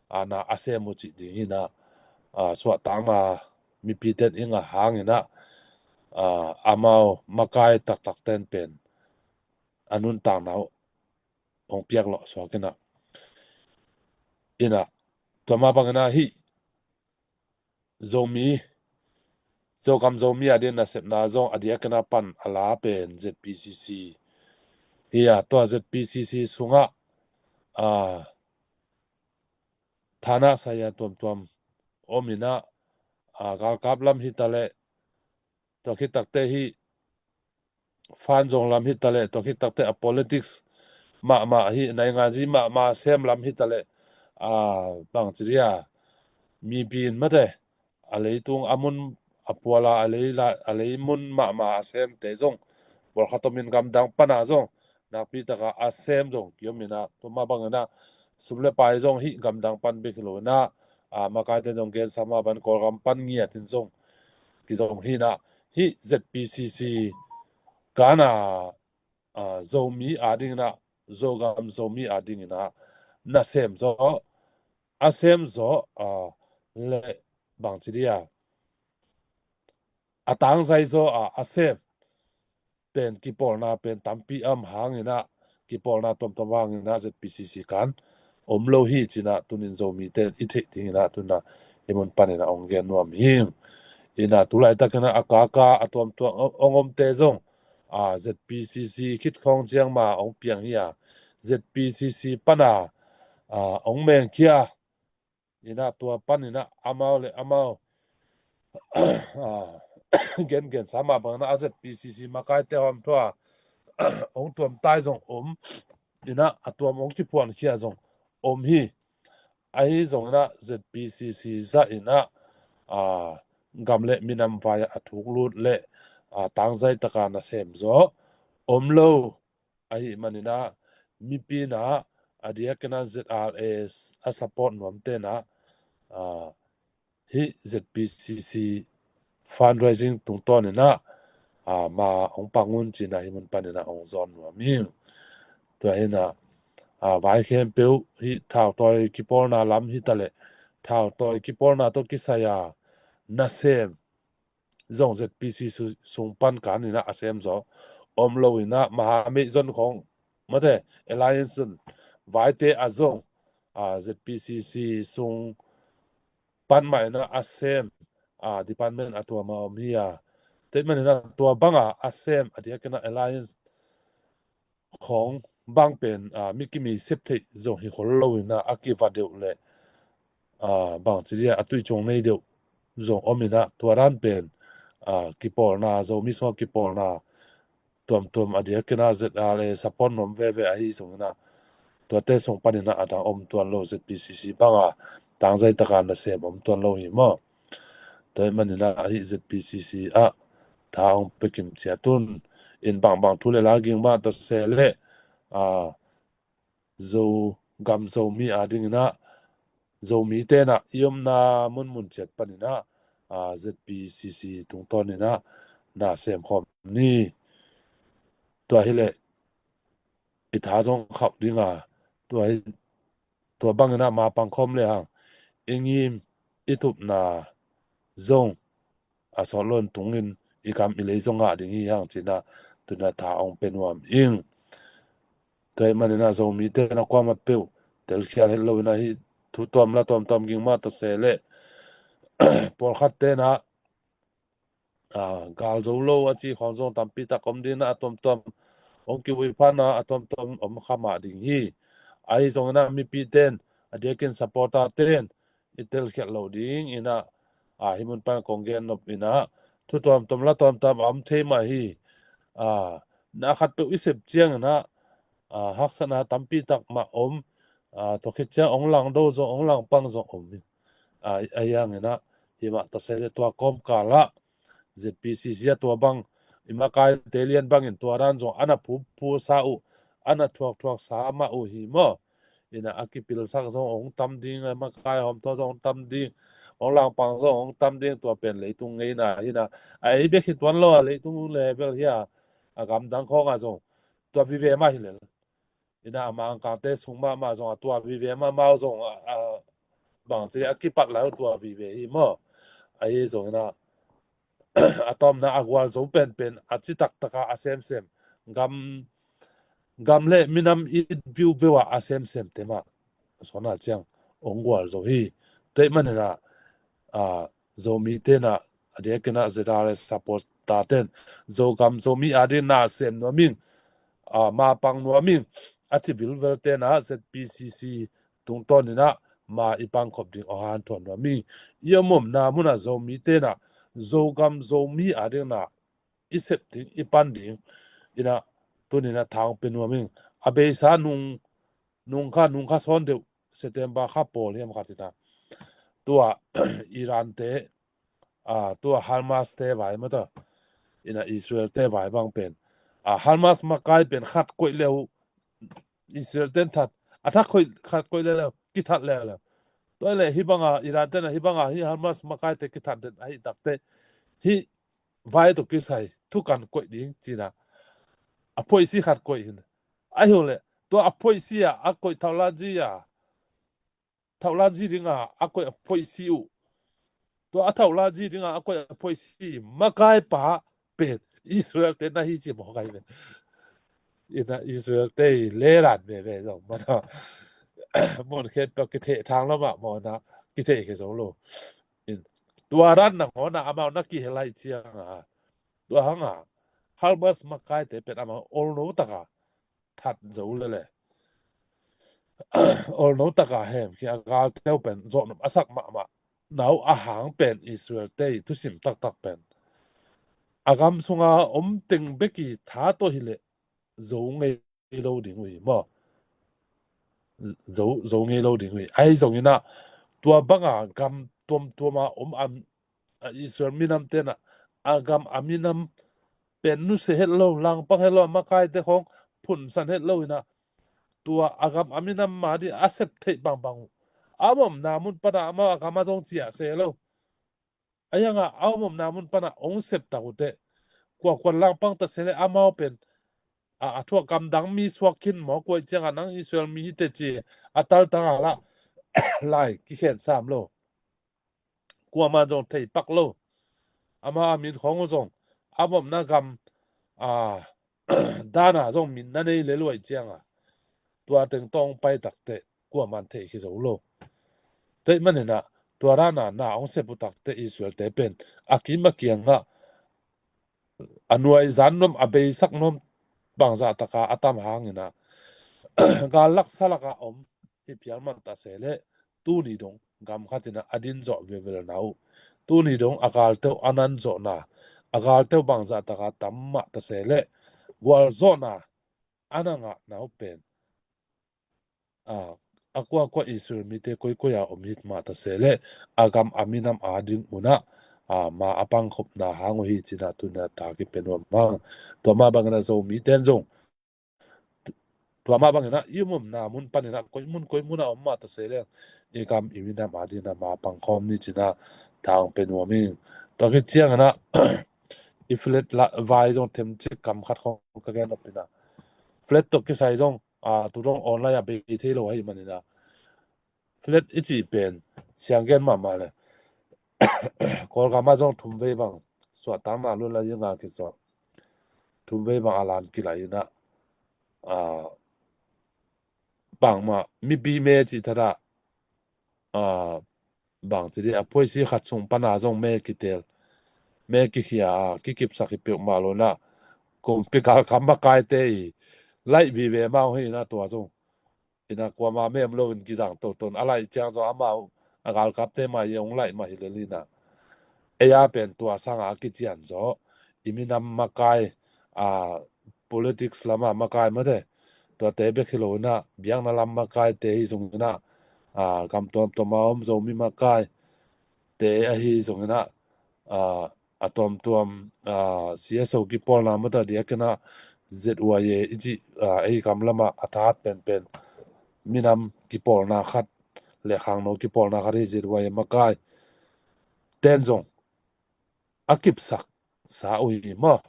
a, na a sem uh cih ding hi ina, a, suahtakna mipite in a hang ina, a, amau makai taktak ten pen a nuntakna uh hong piak lawh suak ina, ina tua mah bang ina hih Zomi, Zogam Zomi a ding nasepna zong a diak ina pan a la pen Z P C C hi a, tua Z P C C sungah, a, thana saya tuamtuam om ina, a, galkap lam hi ta leh Tua khit takte hih fan zong lam hi taleh, tua khit takte a politics mahmah hi, nainganzi mahmah sem lam hi taleh, a, bangci dia, mipi in mate, a leitung a mun a puala a lei la, a lei mun mahmah a semte zong, pawlkhat om in gamdang pana zong nakpi taka a sem zong kiom inah, tua mah bang inah sum le pai zong hih gamdang pan bek hi lo inah, a, makaite zong gensa mah bang Kawlgam pan ngiat in zong kizong hi inah, hih Z P C C kana, a, Zomi ading inah, Zogam Zomi ading inah nasem zaw, a sem zaw, a, le bangci dia, a tangzai zaw a, a sem pen kipawlna pen tampi om hang inah, kipawlna tuamtuam hang inah Z P C C kan om lo hi ci inah tunin Zomite in i theih ding inah tu inah hih mun pan inah ong gen nuam hi. Inah tu laitak inah a kaka a tuamtuam ong omte zong, a, Z P C C khit khawng ciang ma ong piang hi a, Z P C C pana, a, ong mengkhia inah tua pan inah amau le amau, a, gengensa mah bang inah a Z P C C makaite hawmthawh a ong tuamtai zong om inah, a tuam ong kiphuankhia zong om hi. Ahi zong inah Z P C C zah inah, a, gam le minam vai a thuk lut le, a, tangzai taka nasem zaw om lo. Ahih man inah mipi inah a diak inah Z R A a support nuamte inah, a, hih Z P C C fundraising tungtawn inah, a, ma ong pang un ci inah hih mun pan inah ong zawn nuam hi. Tua hi inah, a, vai khempeuh hih thautawi kipawlna lam hi taleh, thautawi kipawlna tawh kisai a nasem zong Z P C C sung pan kan inah a sem zaw om lo inah, maha meih zon khawng mate, alliance zon vaite a zong, a, Z P C C sung pan mah inah a sem, a, department a tuam a om hi a. Tua ahih man inah tua banga a sem a diak inah alliance khawng bang pen, a, mi kimi sep theih zong hi khol lo inah a kiva deuh le, a, bangci dia a tuicung nei deuh zong om inah tua dan pen, a, kipawlna, Zomi sungah kipawlna tuamtuam a diak inah Z R A support nuam veve ahi zong inah tuate sung pan inah a dang om tuan lo, Z P C C banga tangzai taka nasem om tuan lo hi maw. Tua ahih man inah ahi Z P C C ah tha ong pia kim ciat un. In bangbang thu le la ging mah ta se leh, a, Zogam Zomi ading inah Zomite inah i omna munmun ciat pan inah, a, Z P C C tungtawn inah na sem khawm ni. Tua hi leh i tha zong khauh ding a, tua hi, tua bang inah ma pang khawm le hang i ngim i tupna zong a sawt lo in tung in i kam i lei zong ngah ding hi hang ci inah tu inah tha ong pia nuam ing. Tua ahih man inah Zomite inah kuamah peuh telkhial het lo inah hih thu tuam la tuamtuam ging mah ta se leh, pawlkhatte inah, a, gal zo lo a ci khawng zong tampi tak om ding inah a tuamtuam ong kihuipha inah a tuamtuam om kha mah ding hi. Ahi zong inah mipite in a diakin supporter te in i telkhialh loh ding inah, a, hih mun pan kong gen nop inah thu tuamtuam la tuamtuam a om thei mah hi. A, na khatpeuh i sep ciang inah, a, haksatna tampi tak mah om, a, tua khit ciang ong langdo zong ong langpang zong om hi. A, ahi hang inah hih mah ta se leh tua kawmkal ah Z P C C ah tua bang i makaite lian bangin tua dan zong a na phuphusa uh, a na thuakthuaksa mah uh hi maw. Inah a kipilsak zong ong tam ding, a makai hawmthawh zong ong tam ding, ong langpang zong ong tam ding, tua pen leitung ngeina hi inah. A ei bek hi tuan lo a, leitung level hi a, a gamdang khawng ah zong tua vive mah hi lel. Inah a Mangkangte sung mahmah zong a tua vive mahmah uh zong a, a bangci a kipat lai uh tua vive hi maw. Ahi zong inah a tawmna a gualzo penpen a citak taka a semsem gam, gam le minam it viuveu a a semsemte mah sawna ciang ong gualzo hi. Tua ahih man inah, a, Zomite inah a diakin ah Z R A supporter ten Zogam Zomi ading na sem nuam ing, a, ma pang nuam ing, a ci vilvelte inah Z P C C tungtawn inah ma i pangkhop ding ong hanthawn nuam ing. I om omna mun ah Zomite inah Zogam Zomi a dingin ah i sep ding, i pan ding in ah tuni in ah thang pe nuam ing. A beisa nung, nung kha, nung kha sawn deuh September kha pawl hiam khat in ah tua Iran te, a, tua Hamas te vai mata in ah Israel te vai bang pen, a, Hamas makai pen khat koih leu Israel ten that, a thak koih, khat koih leu leu kithat leu leu. Tua leh hih banga Iran ten ah hih banga hih Hamas makai te kithat den ahi takte hih vai tawh kisai thukan koih ding ci in ah a phoisi khat koih hi in. Ahi leh tua a phoisi ah a koih thaulan zi ah, thaulan zi ding ah a koih a phoisi uh, tua a thaulan zi ding ah a koih a phoisi makai pa pen Israel te na hi ci mawk ahi ve. In ah Israel te i lelan veve zong mata mun khen peuh kitheh thang lo mah maw, na kitheh khe zo lo. In tua ran nangawn ah amau na kihel lai ciang a, tua hang a Hamas makai te pen amau olno taka that zo lele, olno taka hem khi a galteu pen zawhnop a sak mahmah na uh a hang pen Israel te i thusim taktak pen a gam sunga om teng bek i tha tawh hi leh zo ngei lo ding uh hi maw. Zo, zo ngei lo ding uh hi. Ahi zongin ah tua banga gam tuamtuam a om a, a Israel minam ten ah a gam a minam pen nusia het lo, langpang het lo, a makai te khong phunsan het lo in ah tua a gam a minam ma ding a sep theih bangbang uh a om omna mun pan ah amau a gam ah zong ciah se lo. A hiang ah a om omna mun pan ah ong sep tak uh teh kuakuan langpang ta se leh amau pen a, a thuak gam dang mi suak khin maw, kua i ciang ah nang Israel mi hi teh ci a taltang ah lah lai kikhen sam lo. Kuaman zong thei pak lo. Amau a min khong uh zong a om omna gam, a, dan ah zong min na nei lel uh ahih ciang a tua teng tawh ong pai tak teh kuaman thei khe zo lo. Tua ahih manin ah tua dan a na ong sep uh tak teh Israel te pen a kim a kiang ah a nuaizan nuam, a beisak nuam bangzah taka a tam hangin ah gal laksa laka om hi phial man ta se leh tuni dong gam khat in ah a din zawh velvel na uh, tuni dong a galteu a nan zawhna, a galteu bangzah taka tam mah ta se leh gualzawhna a na ngahna uh pen, a, a kuakua Israel mite koikoi a om hit mah ta se leh a gam a minam a ding un ah, a, ma a pangkhopna hang uh hi ci in ah tuni in ah thak i pe nuam hang. Tua mah bangin ah Zomi ten zong tua mah bangin ah i om omna mun panin ah koi mun koi mun a om mah ta se leh i gam i minam a ding in ah ma pangkhawm ni ci in ah thak pe nuam ing. Tua khit ciangin ah i flat vai zong themcik kam khat khong ka gen nop in ah, flat tawh kisai zong, a, tu dong online ah bei thei lo ahih manin ah flat i cih pen siang gen mahmah leh Kawlgam ah zong thumvei bang suahtakna lua lai ing a, kizawh thumvei bang a lan kilai in ah, a, bangmah mipi me cih thadah, a, bang ci dih a phoisi khat sung pan a zong me kitel, me kikhia a kikipsak hi peuhmah lo in ah kumpi galkap makaite i laih vive mah uh hi in ah tua zong in ah kuama mem lo in kizang toto in a laih ciang zong amau a galkapte mah i ong laih mah hi lel in ah ei a pen tua sanga a kician zaw i minam makai, a, politics lama makai mate, tuate bek hi lo in ah biakna lam makaite hi zongin ah, a, gam tuamtuam a om Zomi makaite ahi zongin ah, a, a tuamtuam, a, C S O kipawlna mata diakin ah Z Y A i cih, a, ei gam lamah a thahat penpen minam kipawlna khat le khangno kipawlna khat hi Z Y A makai ten zong a kipsak sa uh hi maw.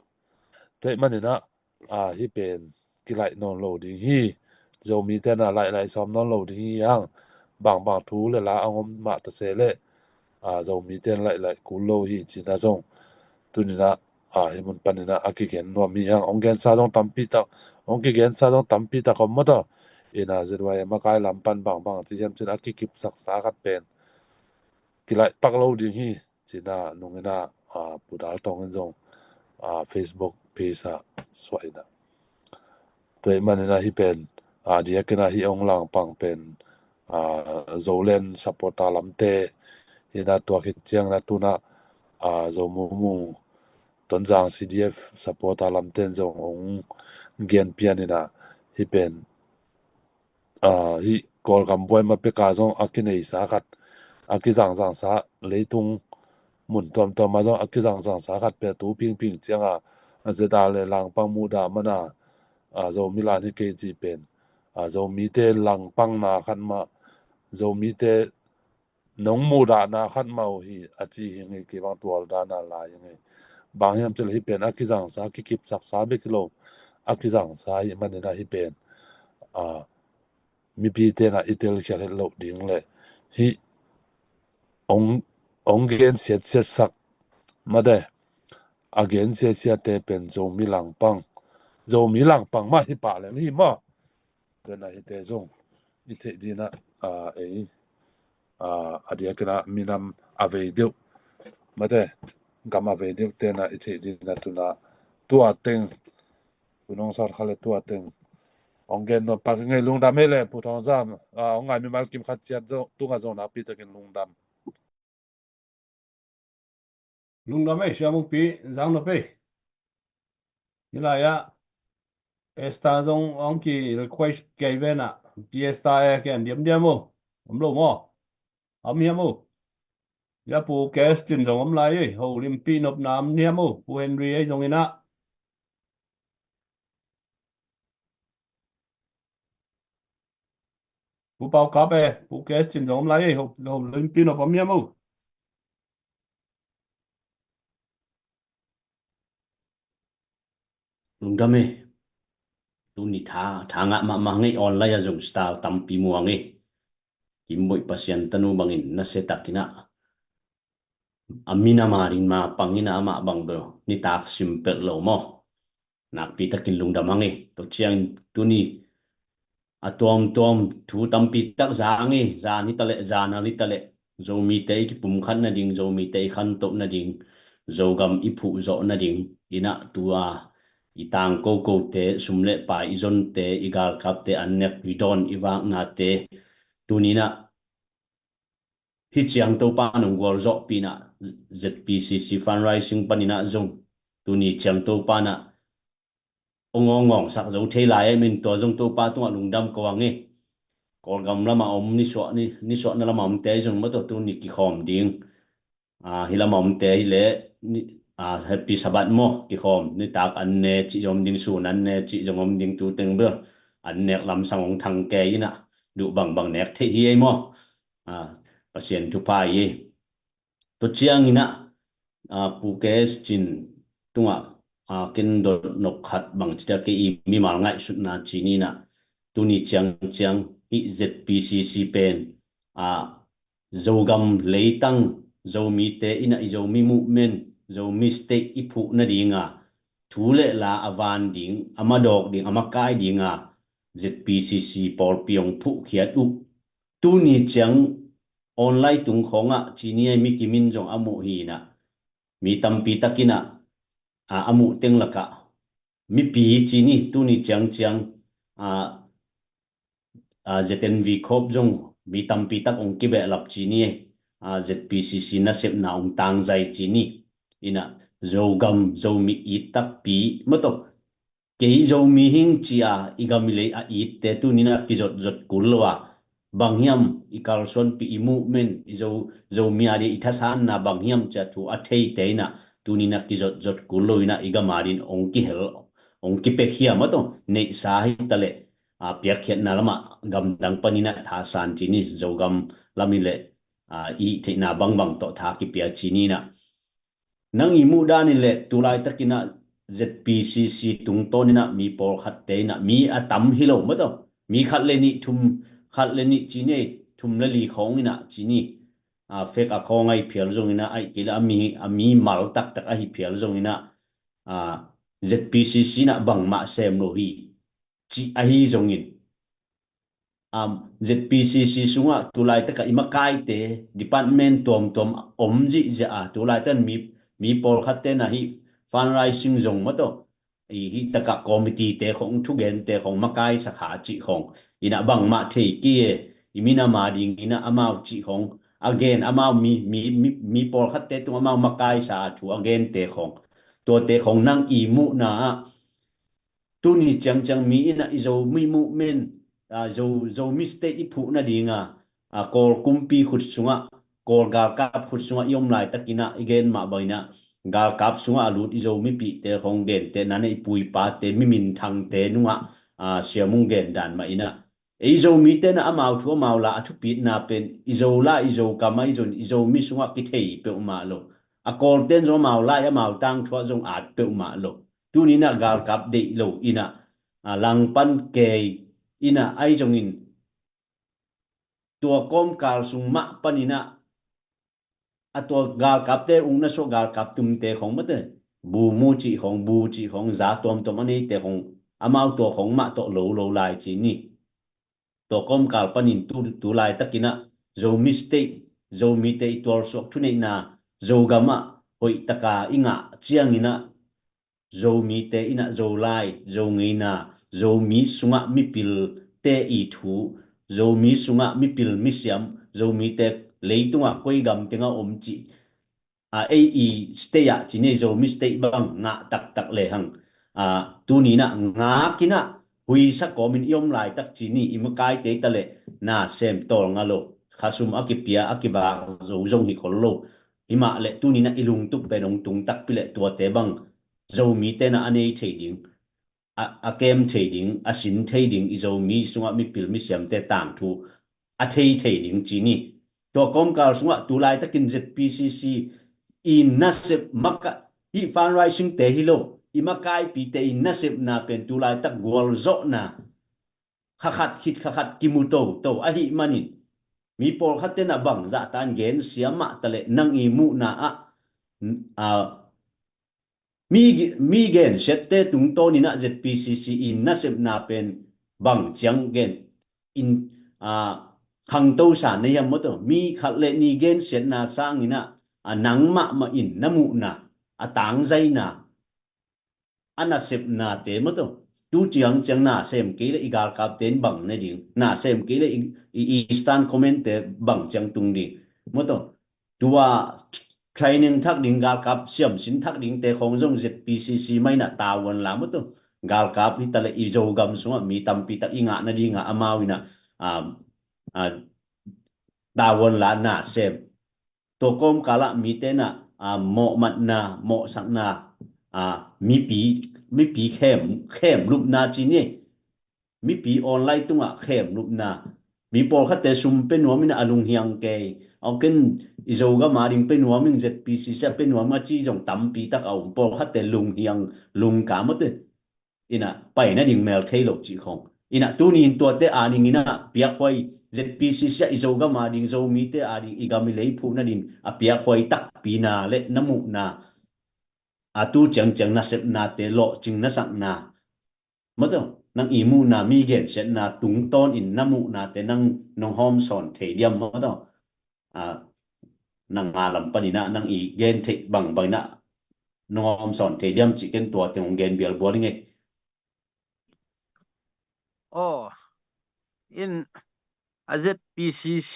Tua ahih manin ah, a, hih pen kilaih nawn lo ding hi. Zomi ten ah laih laih sawm nawn lo ding hi hang. Bangbang thu le la a om mah ta se leh, a, Zomi ten laih laih kul lo hi ci in ah zong tuni in ah, a, hih mun panin ah a kigen nuam hi hang. Ong gensa zong tampi tak, ong kigensa zong tampi tak om mawtaw. In ah Z Y A makai lam pan bangbang ci hiam ci in a kikipsak sa khat pen kilaih pak lo ding hi ci in ah nung in ah, a, Pu Dal Tawng in zong, a, Facebook page ah suah in ah. Tua ahih manin ah hih pen, a, diakin ah hih ong langpang pen, a, Zoland supporter lamte hi in ah tua khit ciangin ah tu in ah, a, Zomumu Tonzang C D F supporter lamten zong hong gen pian in a, hih pen, a, hih Kawlgam buai ma peka zong a kineisa khat, a kizangzangsa, leitung mun tuamtuam ah zong a kizangzangsa khat pen tu pingping cianga, a, Z R le langpang muhdah mana, a, Zomi lan hi kei cih pen, a, Zomite langpangna khat mah, Zomite nong muhdahna khat mah uh hi a ci hi ngei, kei bang tual dana lai hi ngei. Bang hiam cih leh hih pen a kizangsa, kikipsaksa bek hi lo, a kizangsa hi manin a hih pen, a, mipi tenah i telkhial het loh ding le hih ong, ong gen siatsiatsak mate, a gen siatsiatte pen Zomi langpang, Zomi langpang mah hi pah leng hi maw. Tuana hite zong i theih dinah, a, ei, a, a diakinah minam a vei deuh mate, gam a vei deuh tenah i theih dinah tuna tua teng, tunong sawt kha le tua teng ong gen nuam pak ngei. Lungdam ei le Pu Thawng Zam, a, ong ngai mimal kim khat ciat zong, tungah zong nakpi takin lungdam. Lungdam ei, Sia Mungpi, zang nop ei. Hih lai-ah Esther zong ong ki request kei venah, Pi Esther e, ken diamdiam uh om lo maw? Om hiam uh? Hia Pu Kes Cin zong om lai ei, ho limpih nopna om hiam uh? Pu Henry ei zong inah. Pu Pau Kap e, Pu Kes Cin zong om lai ei, ho, ho limpih nop om hiam uh? Lungdam ei. Tuni tha, tha ngah mahmah ngei, online ah zong star tampi muang ei. Kimboih Pasian tanu bangin nasia takinah a minam a ding ma pangin a amah bang bel nitak simpelh lo maw? Nakpi takin lungdam ang ei. Tua ciangin tuni a tuamtuam thu tampi tak zang ei, zan hitaleh, zan a hitaleh, Zomite i kipumkhat nading, Zomite i khantoh nading, Zogam i phuh zawh nading, inah tua i tang kokote, sum le pai i zonte, i galkapte an nek i dawn i vaknate, tuninah hih ciang Topa nong gualzawhpih inah, Z P C C fundraising paninah zong tuni ciang Topa nah ong awngawngsak zo thei lai ei, min tua zong Topa tungah lungdam ko ang ei. Kawlgam lamah om, nisuah, ni, nisuahna lamah omte zong maw, tua tuni kikhawm ding. A, hih lamah omte hileh, ni, a, Happy Sabbath maw, kikhawm, nitak an ne cih zong om ding, sun an ne cih zong om ding, tu teng bel an nek lamsang ong thang kei inah, duh bangbang nek theih hi ei maw? A, Pasian thupha hi ei. Tua cianginah, a, Pu Kes Cin tungah, a, ken dot nop khat bang citak kei i mimal ngaihsutna ci ninah, tuni ciangciang hih Z P C C pen, a, Zogam leitang, Zomite inah i Zomi movement, Zomi state i phuh nadinga thu le la a van ding, a madawk ding, a makai dinga Z P C C pawlpi ong phuhkhiat uh. Tuni ciang online tung khawngah ci ni ei, mi kimin zong a muh hi inah, mi tampi takinah, a, a muh teng lakah mipi ci ni, tuni ciangciang, a, a, Z N V Corp zong mi tampi tak ong kibehlap ci ni ei, a, Z P C C nasepna ong tangzai ci ni. Inah Zogam, Zomi it takpi maw, tua kei Zomi hing ci-a i gam i lei a itte tuninah kizotzot kul lo a, bang hiam i kalsuanpih i movement, i Zo, Zomi a dia i thasanna bang hiam ci-a thu a theite inah tuninah kizotzot kul lo inah i gam a din ong kihel, ong kipekhia maw, tua neihsa hitaleh, a, piakkhiatna lamah gamdang paninah thasan ci ni, Zogam lam hileh, a, i theihna bangbang tawh tha kipia ci ninah. Nang i muhdan hileh tulaitakinah Z P C C tungtawninah mi pawlkhatte inah mi a tam hi lo maw, tua mi khat le nih, thum, khat le nih ci ni ei, thum le li khawng inah ci ni. A, fek a khawng ahi phial zonginah, aih kei le a mi, a mi mal taktak ahi phial zonginah, a, Z P C C inah bangmah sem lo hi cih ahi zongin, um, Z P C C sungah tulaitakah i makaite, department tuamtuam om zihziah a, tulaitak mi, mi pawlkhatte na hih fundraising zong maw, tua i hih takah committee te khong, thugente khong, makai sakha cih khong inah bangmah thei kei e, i minam a dinginah amau cih khong, a gen, amau mi, mi, mi, mi pawlkhatte tung amau makaisa a thu a gente khong, tuate khong nang i muhna ah tuni ciangciang mi in ah i Zomi movement, a, Zo, Zomi state i phuh nadinga, a, Kawl kumpi khut sungah, Kawl galkap khut sungah i om laitakin ah i gen mah bangin ah galkap sungah a lut i Zomipihte khong gentehna in ah i pu i pate, mi minthangte nungah, a, siamung gen dan mah in ah ei Zomite in ah amau thu amau la a thupitna pen i Zo la i Zo kam ahi zongin i Zomi sungah kithei peuhmah lo. A Kawlten zong amau la i amau tangthu ah zong at peuhmah lo. Tuni in ah galkap deih lo in ah, a, langpan kei in ah ahi zongin tua kawmkal sung mah panin ah a tua galkapte ukna suah galkap tumte khong mate, bu mu cih khong, bu cih khong, za tuamtuam a neite khong, amau tua khong mah tawh lo lo lai ci ni. Tua kawmkal panin tu, tu laitakin ah Zomi state, Zomite i tualsuak thuneihna Zogam ah hoihtaka i ngah ciangin ah Zomite in ah Zolai, Zongeina, Zomi sungah mipilte i thu, Zomi sungah mipil misiam, Zomite leitungah koi gam tengah om cih, a, ei i state ah ci ni, Zomi state bang ngah taktak lehang, a, tuni in ah ngak in ah huisa kawmin i om laitak ci ni, i makaite ta leh na sem tawlnga lo, khasum a kipia a kivak zo zong hi khol lo. Himah leh tuni in ah i lungtup pen hong tung takpi leh tuate bang Zomite in ah a nei thei ding, a, a kem thei ding, a sin thei ding, i Zomi sungah mipil misiamte tangthu a thei thei ding ci ni. Tua kawmkal sungah tu laitakin Z P C C i nasep maka, hih fundraising te hi lo, i makaipite i nasepna pen tu laitak gualzawhna khakhat khit khakhat kimu toto ahih manin mi pawlkhatte in ah bang zahtan gensia mah ta leh nang i muhna ah, a, mi, mi gensiatte tungtawn in ah Z P C C i nasepna pen bang ciang gen in, a, khangtosa na hiam maw taw? Mi khat le ni gensiatna sangin ah, a, nang mahmah in na muhna, a tangzaina, a nasepnate maw taw? Tu ciangciang na sem kei le i galkapte in bang ne ding, na sem kei le i, i, i Eastern Command te bang ciang tung ding maw taw? Tua training thak ding, galkap siamsin thak dingte khong zong Z P C C mah in ah tavuan la maw taw? Galkap hi ta leh i Zogam sungah mi tampi tak i ngah nadingah amau in ah, a, a, tavuan la na sem. Tua kawmkal ah mite in ah, a, mawhmatna, mawhsakna, a, mipi, mipi khem, khemlupna ci ni. Mipi online tungah khemlupna, mi pawlkhatte sum pia nuam in ah a lunghiang kei, a, ken i Zogam a ding pia nuam ing, Z P C C a pia nuam a ci zong tampi tak a om, pawlkhatte lunghiang, lungka maw taw? In ah pai nading mel thei lo cih khong. In ah tuni in tuate a dingin ah piakhuai, Z P C C ah i Zogam a ding, Zomite a ding, i gam i lei phuh nading a piakhuai takpina le na muhna, a, tu ciangciang nasepnate lawhcing na sakna maw taw? Nang i muhna, mi gensiatna tungtawn in na muhnate nang nong hawmsawn thei diam maw taw? A, nang a lam panin ah nang i gen theih bangbang in ah nong hawmsawn thei diam cih ken tua teng hong gen bialbual ing ei. Aw, in a Z P C C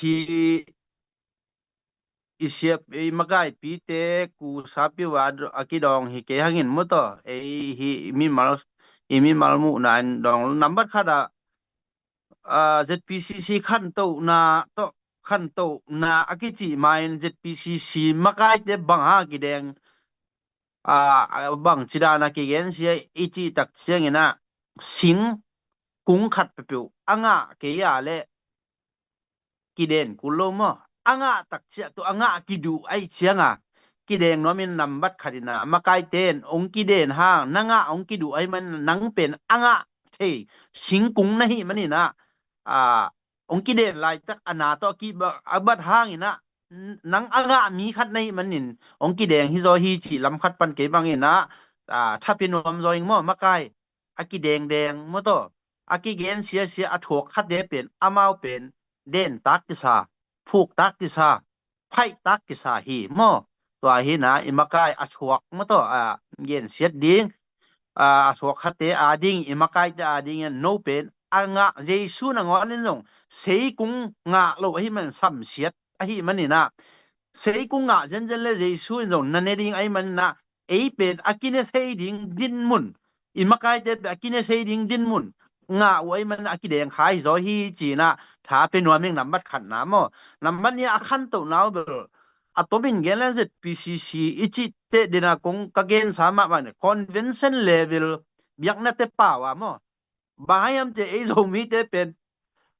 i siap, i makaipite kusa piuh a kidawng hi kei hangin maw taw? Ei hi i mimal, i mimal muhna in dawng lo. Nambat khat ah, a, Z P C C khantohna tawh, khantohna a kicih ma-in Z P C C makaite bang hang a kideng, a, a, bang ci dan a kigensia i cih tak ciangin ah sing kung khat peuhpeuh a ngah kei a leh kiden kul lo maw? A ngah tak ciah tawh a ngah kiduh ahih ciang a kideng nuam in nambat khat in ah makaite in hong kiden hang, na ngah hong kiduh ahih manin nang pen a ngah thei singkung na hih manin ah, a, hong kiden laitak a na tawh a kibat hang in ah, nang a ngah mi khat na hih manin hong kideng hi zaw hi cih lam khat pan kei bangin ah, a, tha pia nuam zaw ing maw makai? A kidengdeng maw taw? A kigensiasia a thuak khate pen amau pen dentak kisa, phuktak kisa, phaihtak kisa hi maw? Tua hi in ah i makai a thuak maw taw, a, gensiat ding, a, a thuak khate a ding, i makaite a ding in no pen a ngah Jesu nangawn in zong seikung ngah lo ahih man samsiat ahih maninah, sei kong ngah zenzen le Jesu in zong na ne ding ahih maninah, ei pen a kine thei ding dinmun, i makaite pen a kine thei ding dinmun ngah uh ahih maninah a kideng kha hi zaw hi cinah tha pe nuam ing. Nambat khatna maw. Nambat nih a khantohna uh bel a tomin gen le ZPCC i cihte dena kong ka gensa mahmah ne convention level biaknate pau a maw. Bang hang hiam cih leh ei Zomite pen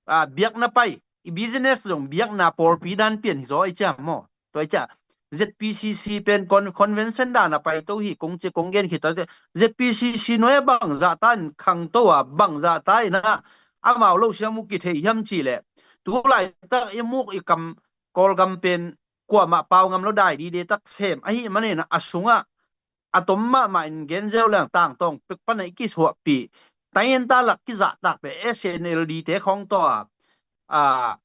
biakna pai, i business zong biakna pawlpi dan pian hi zaw i ciam maw. Tua i ciah ZPCC pen convention dan a paito hi kong ci kong gen khit a, ZPCC nuai a bangzah ta in khangto a bangzah ta inah amau lo siam uh kithei hiam cih leh, tu laitak i muk i kam Kawlgam pen kuamah pau ngam lo dai dide tak sem ahih maninah a sungah a tom mahmah in gen zeu leng tangtawng pek pana i kisuahpih, tainta lak kizahtak pe SNLD te khawng tawh a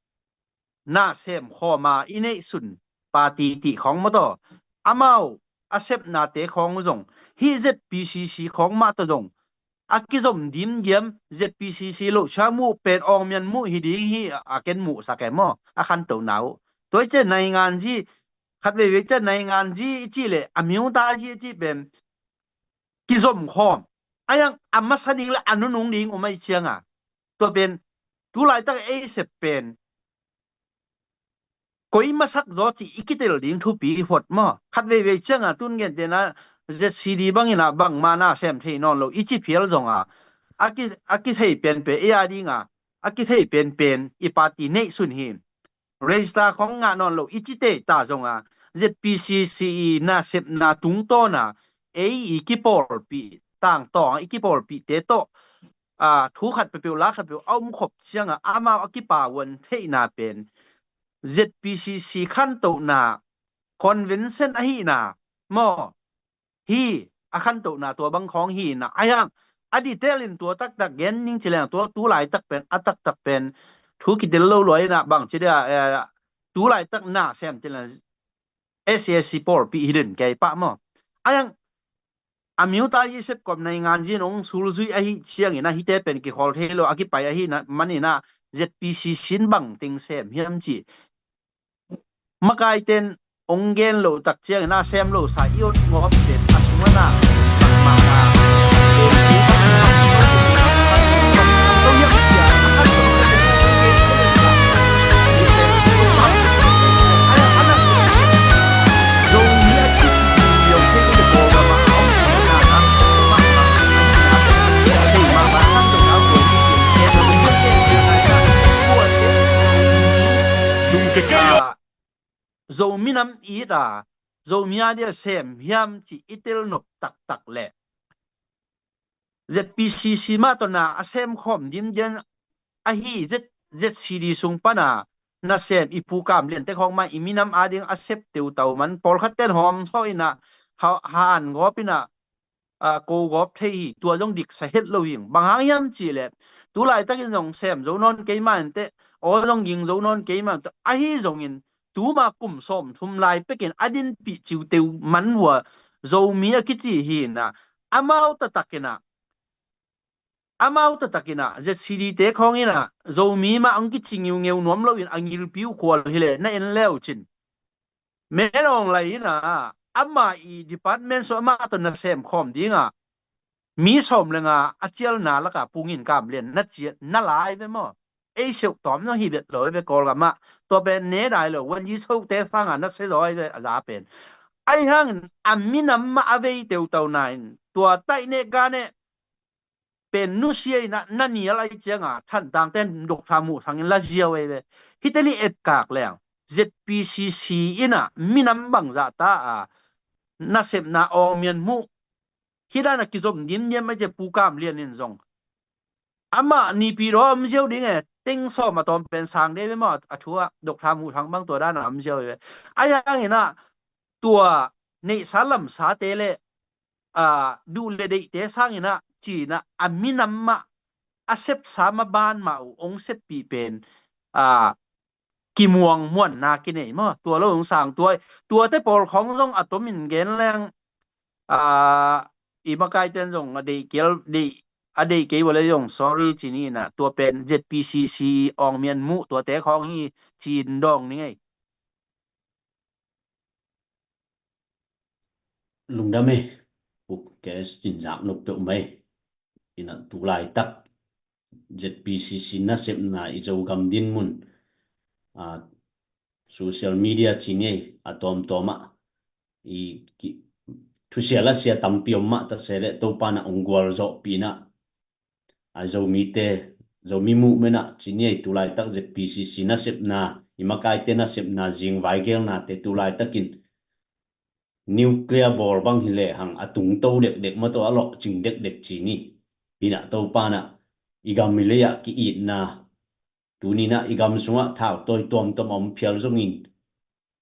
na sem khawma i neihsun party tih khawng maw tawh, amau a sepnate khawng zong, hih ZPCC khawng mah tawh zong a kizom dimdiam, ZPCC lohchak muh pen awngmian muh hi ding hi a ken muhsak e maw, a khantohna uh. Tua i ciah nainganzi, khat veivei ciah nainganzi i cih leh a miuta zi i cih pen kizom khawm a yang a masa ding le a nunung ding um ai cianga, tua pen tu laitak ei sep pen koi masak zaw cih i kitel ding thupi i huat maw. Khat veivei cianga tun gentena ZCD bangina bangma na sem thei nawn lo i ci phial zonga a kithei penpen ei a dinga a kithei penpen i party neihsun hi. Register khong ngah nawn lo i cite ta zonga ZPCC i nasepna tungtawna ei i kipawlpih tangtawng i kipawlpihte tawh thu khat peuhpeuh la khat peuh a um khop cianga amau a kipavuan theihna pen ZPCC khantohna convention ahihna maw hi. A khantohna tua bang khawng hina a hiang a detail in tua taktak gen ning ci leng tua tu laitak pen a taktak pen thu kitel lo luai inah bang ci dia tu laitak na sem ci leng SAC pawlpih hi den kei pah maw. A hiang a miuta i sepkop nainganzi in hong sulzui ahi ciangin a hite pen kikhawl thei lo a kipai ahi maninah ZPCC in bang ting sem hiam cih makaiten hong gen loh tak ciangin a sem lo sa i ot ngawp pen a sungana Zomi nam it a Zomi a dia sem hiam ci i tel nop taktak leh ZPCC mah tawh na a sem khawm dimdiam ahi ZCD sung pana nasem i pu Kam Lian te khawng mah i minam ading a sep teutau man pawlkhat ten hawm thaw inah han gawp inah ko gawp thei hi. Tua zong diksa het lo hing bang hang hiam cih leh tu laitakin zong sem zo nawn keimah inteh aw zong ging zo nawn keimah inteh ahi zongin tuma kum sawm thum lai pekin a dinpih ciuteu man hua Zomi a kici hi inah amau taktak inah amau taktak inah ZCD te khawng inah Zomi mah hong kici ngiungeu nuam loin a ngilpi uh khual hileh na en leu cin. Min Aung Hlaing inah ama i department su amah tawh nasem khawm dinga mi sawm le nga a cialna laka pungin Kam Lian na ciat na lai ve maw. Ei seuh tawm zong hi vet lo ve Kawlgam ah. Tua pen ne dai lo wanzi sote sanga na se zaw ve a za pen. Ahi hangin a minam mah a vei teutau na in tua taih neh ga neh pen nusia inah na nial ahi cianga thantangte in Doctor Muh Thang in la ziau ei ve. Hite nih etkak leng ZPCC inah minam bangzah ta a nasepna awngmian muh hih dana kizom dimdiam ahi cia Pu Kam Lian in zong amah nipi daw a om ziau ding e. Teng sawm a tawm pen sang dei ve maw a thu ah Doctor Muh Thang bang tua dana om ziau ve. Ahi hanginah tua neihsa lamsate le duh le deihte sanginah cinah a minam mah a sepsa mah ban mah uh hong seppih pen kimuang muanna kinei maw. Tua lo hong sang tua tuate pawl khawng zong a tomin gen leng i makaiten zong a deih kial deih a deih kei vawle zong sorry ci ni inah tua pen ZPCC awngmian muh tuate khawng hi cin dawng ni ngei. Lungdam ei. Pu Kes, cin zak nop peuhmah ei. Ina tu laitak Z P C C nasepna, i Zogam dinmun, a, social media ci ni ei, a tawmtawm ah i ki, thusia lasia tampi om mah ta se leh Topa na ong gualzawhpih ina, a, Zomite, Zomi movement ah ci ni ei, tu laitak Z P C C nasepna, i makaite nasepna, zingvai gelnate tu laitakin nuclear ball bang hi lehang a tungto dekdek, mawtaw, a lawhcing dekdek ci ni. Ina Topa na i gam i lei ah ki-itna, tuni na i gam sungah thautawi tuamtuam a om phial zongin,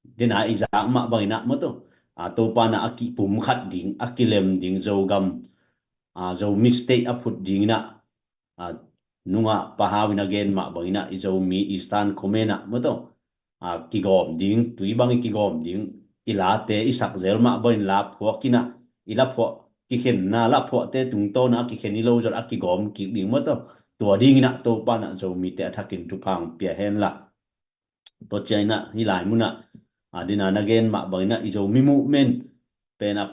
dena i zak mah bangin ah, mawtaw, a, Topa na a kipumkhat ding, a kilem ding, Zogam, a, Zomi state a phut ding ina, a, nungah Pa Hau in a gen mah bangin ah, i Zomi Eastern Command ah, mawtaw, a, kigawm ding, tui bang i kigawm ding, i late i sak zel mah bangin la phuak ina, i la phuah, kikhenna la phuahte tungtawna a kikhen i lo zot a kigawm kik ding, mawtaw. Tua dingin ah Topa na Zomite a thakin thupha ong pia hen la. Tua ciangin ah hih lai munah, a, dena na gen mah bangin ah i Zomi movement pen a,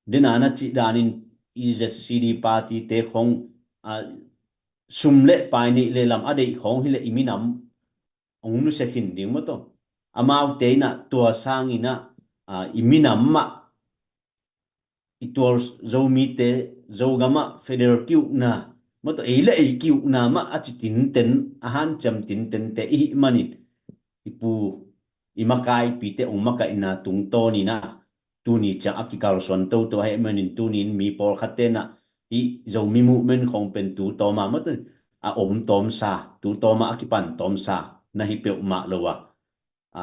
dena na cih danin i Z C D party te khong, a, sum le pai neih le lam a deih khong hi leh i minam ong nusia khin ding, mawtaw. Amaute in ah tua sangin ah, a, i minam mah, i tual Zomite, Zogam ah federal ki-ukna, mawtaw, ei le ei ki-ukna mah a ci tinten, a hanciam tintente i hih manin, i pu, i makaipite ong makaihna tungtawnin ah, tuni ciang a kikalsuan toto ahih manin, tunin mi pawlkhatte in ah i Zomi movement khong pen tu tawma, mawtaw, a om tawmsa, tu tawma a kipan tawmsa na hi peuhmah lo a, a,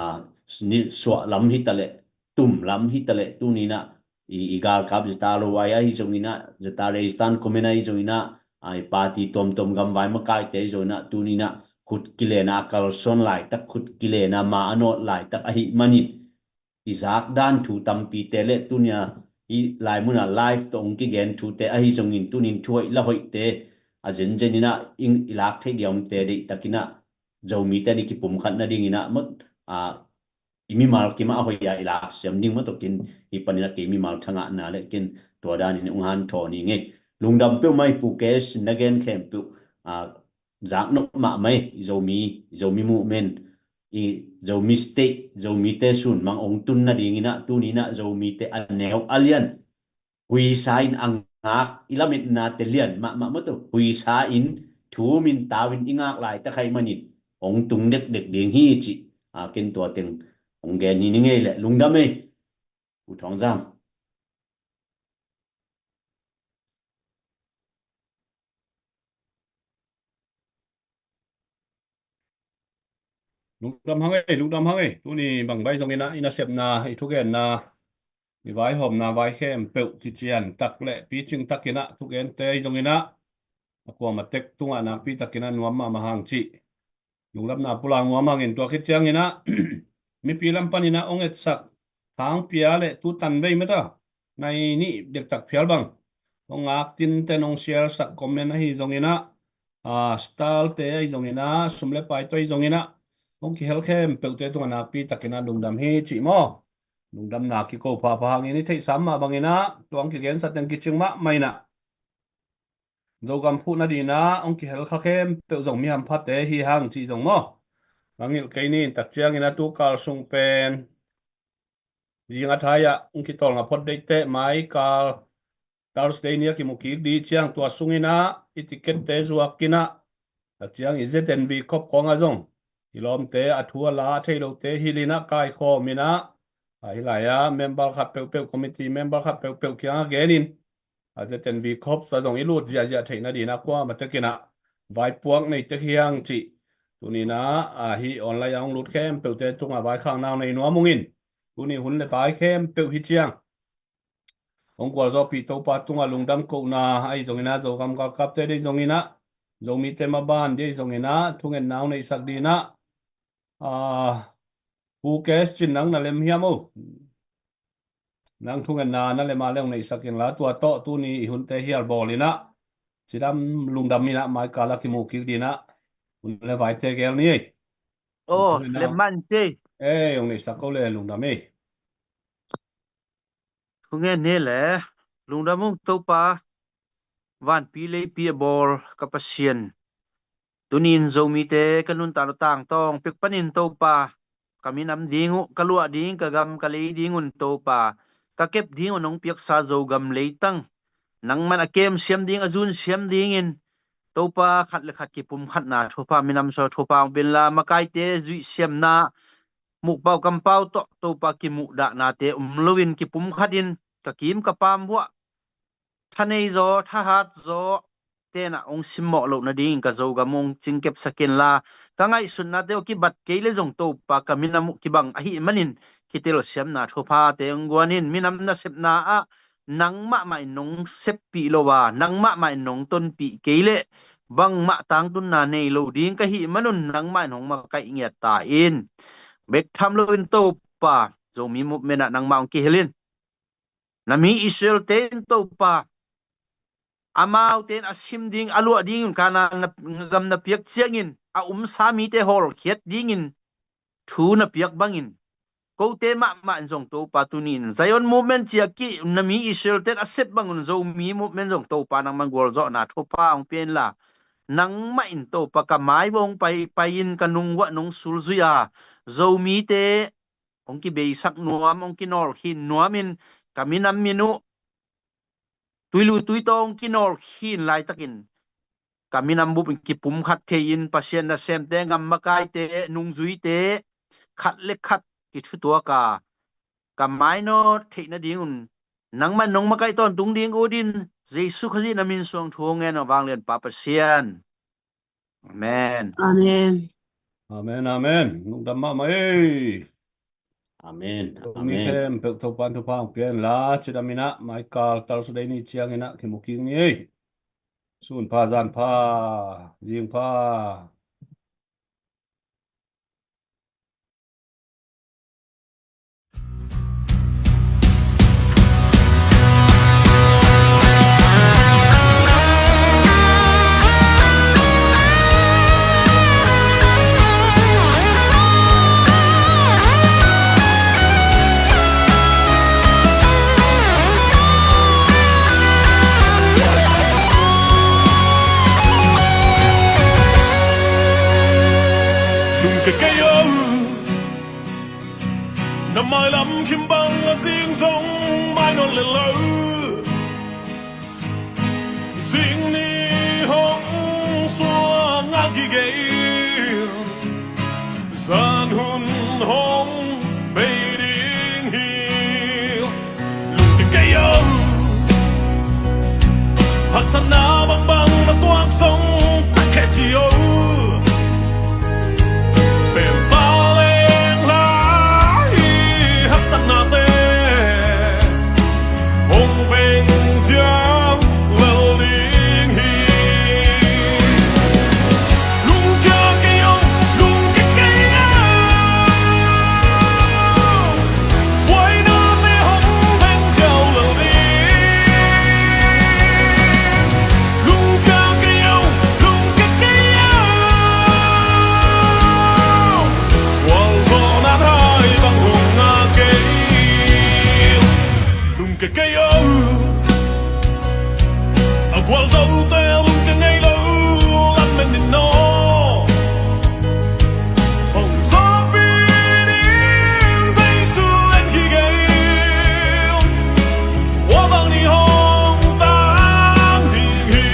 ni suah lam hi ta leh, tum lam hi ta leh, tuni na i, i galkap Zata Lo Wai ahi zongin ah, Zata Resistance Command ahi zongin ah, a, i party tuamtuam gamvai makaite ahi zongin ah, tuni na khut kilena a kalsuan laitak, khut kilena ma a nawt laitak ahih manin, i zak dan thu tampite le tuni a i lai munah live tawh ong kigen thute ahi zongin, tunin thu hoih la hoihte a zenzen in ah i, i lak theih dia omte deihtakin ah Zomite ni kipumkhat nadingin ah, mawtaw, a, i mimal kim ah a hoih a i lak siam ding, mawtaw, kin hih panin ah kei mimal thangahna le kin tua danin ong hanthawn ing ei. Lungdam peuhmah ei Pu Kes, na gen khempeuh, a, zak nop mahmah ei. I Zomi, i Zomi movement, i Zomi state, Zomite sunmang ong tun nadingin ah, tuni na Zomite a neu a lian, huisa in a ngak, i lametnate lian mahmah, mawtaw, huisa in, thum in, tau in i ngak laitak ahih manin ong tung dekdek ding hi cih, a, ken tua teng ong gen hi ning ei le. Lungdam ei, U Thawng Zam. Lungdam hang ei, lungdam hang ei. Tuni bang bai zongin ah i nasepna, i thugenna, i vaihawmna vai khempeuh kician tak le picing takin ah thugente zongin ah, a kuamah tek tungah nakpi takin ah nuam mahmah hang cih lungdamna pulak nuam hangin, tua khit ciangin ah mipi lam panin ah ong etsak thangpia le tutan vei mawtaw, nai nih dektak phial bang ong ngak tinten, ong share sak comment ahi zongin ah, a, star te ahi zongin ah, sum le pai tawh ahi zongin ah, ong kihel khempeuhte tungah nakpi takin ah lungdam hi cih maw. Lungdamna kiko phapha hangin, i theihsa mah bangin ah, tua ong kigensa teng kicing mahmah in ah, Zogam phuh nadingin ah ong kihel kha khempeuh zong mi hamphate hi hang cih zong maw. Mangngilh kei ni, tak ciangin ah tu kal sung pen zing a thai ah ong kitawlnga phot deihteh, mai kal Thursday ni a kimu kik ding ciang, tua sungin ah i ticket te zuak in ah, tak ciang i Z N V khop khawng ah zong i lawmte a thu a la a thei lote hilh in ah kaikhawm in ah, a, hih lai ah member khat peuhpeuh, committee member khat peuhpeuh kiangah genin, a, Z N V khop sa zong i lut ziahziah theih nadingin ah kuamah tekin ah vaipuak nei tek hi hang cih, tuni in ah, a, hih online ah ong lut khempeuhte tungah vaikhakna nei nuam ung in. Tuni hun le vai khempeuh hi ciang ong gualzawhpih Topa tungah lungdam kohna ahi zongin ah, Zogam galkapte deih zongin ah, Zomite maban deih zongin ah, thungetna ong neihsak dingin ah, a, Pu Kes, cin nang na lem hiam o? Nang thungetna na lem a le ong neihsak in la, tua tawh tuni i hunte hial bawl in ah, cidam lungdam in ah, mai kal ah kimu kik dingin ah hun le vaite gel ni ei. Aw, lem man ci ei. Ei, ong neihsak ko le lungdam ei. Ngen ni le, lungdam ung Topa, vanpi leipi a bawl ka Pasian. Tuni-in Zomite ka nuntakna tangtawng pek panin Topa, ka minam ding uh, ka luah ding, ka gam ka lei ding un Topa, ka kep ding uh nong piaksa Zogam leitang nangman a kem siam ding, a zun siam dingin Topa, khat le khat kipumkhatna thupha, minam suak thupha hong pia inla, makaite zuih siamna, mukpau kampau tawh Topa kimuhdahnate um loin kipumkhatin ka kim ka pam vuah thanei zaw, thahat zaw tenah hong simmawh loh nadingin ka Zogam hong cingkepsak inla, ka ngaihsutnate uh kibat kei le zong Topa, ka minam uh kibang ahih manin kitelsiamna thuphate hong guanin, minam nasepna ah nangmah mah in nong seppih lo a, nangmah mah in nong tonpih kei leh bangmah tangtunna nei lo ding ka hih manun nangmah in hong makaih ngiat ta in. Bek tham loin Topa, Zomi Movement ah nangmah hong kihel in. Na mi Israel-te in Topa, amaute in a sim ding, a luah dingin Kanaan na, gam na piak ciangin a umsa mite hawlkhiat dingin thu na piak bangin, kote mahmah in zong Topa tuni-in Zion Movement ci-a kih na mi Israel-te in a sep bangun Zomi Movement zong Topa nangman gualzawhna thupha hong pia inla, nangmah in Topa ka mai vuah hong pai, pai-in ka nung vuah nong sulzui a, Zomite hong kibeisak nuam, hong kinawlkhin nuamin, ka minam min uh tuilu tuitaw hong kinawlkhin laitakin ka minam bupin kipumkhat thei-in Pasian nasemte, gam makaite, nungzuite khat le khat kithutuak a, ka mainawt theih nadingun nangman nong makaih tawntung ding ut in, Jesu Khazih na min suang thu hong ngen aw, vanglianpa Pasian. Amen. Amen. Amen, amen. Lungdam mahmah ei. Amen. Amen. Khempeuh Topa'n thupha hong pia inla, cidam inah, maikal Thursday ni ciang inah kimu kik ni ei. Sun pha, zan pha, zing pha. Lungkia kei o. Na mailam khim bang a zing zong mainawt lel lo. Zing ni hong suang a gige, zan hun hong bei ding hi. Lungkia kei o. Haksatna bangbang na tuak zong tak khe ci o. Pempa leng lai haksatnate hong veng ziau lel ding hi. Lungkia kei o, lungkia kei o. Buainate hong veng ziau lo ding. Lungkia kei o, lungkia kei o. Gualzawhna hai bang hong ngah kei. Lungkia kei o. A gualzote lungkia ngei lo, lam men in aw. Hong zawhpih ding Jesu en hi gei. Khua bang ni hong tang ding hi.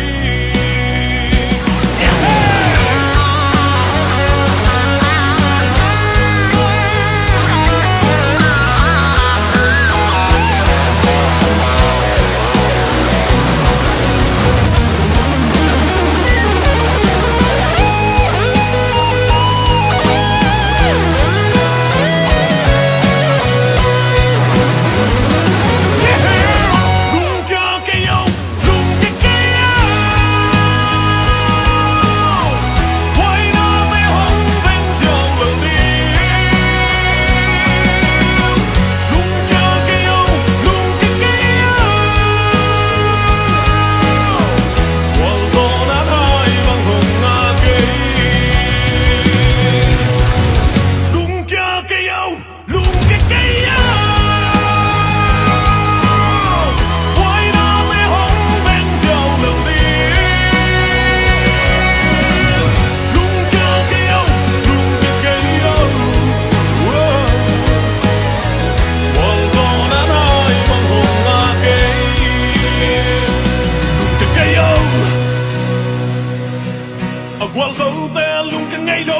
Pawlzote lungken ngei lo,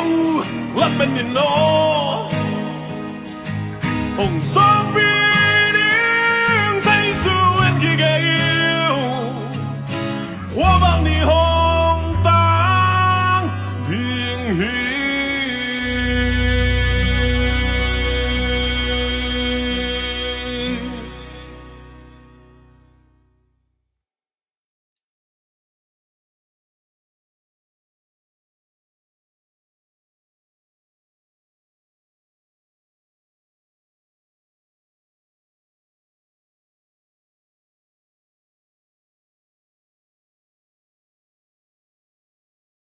lam pen in aw. Hong sawpi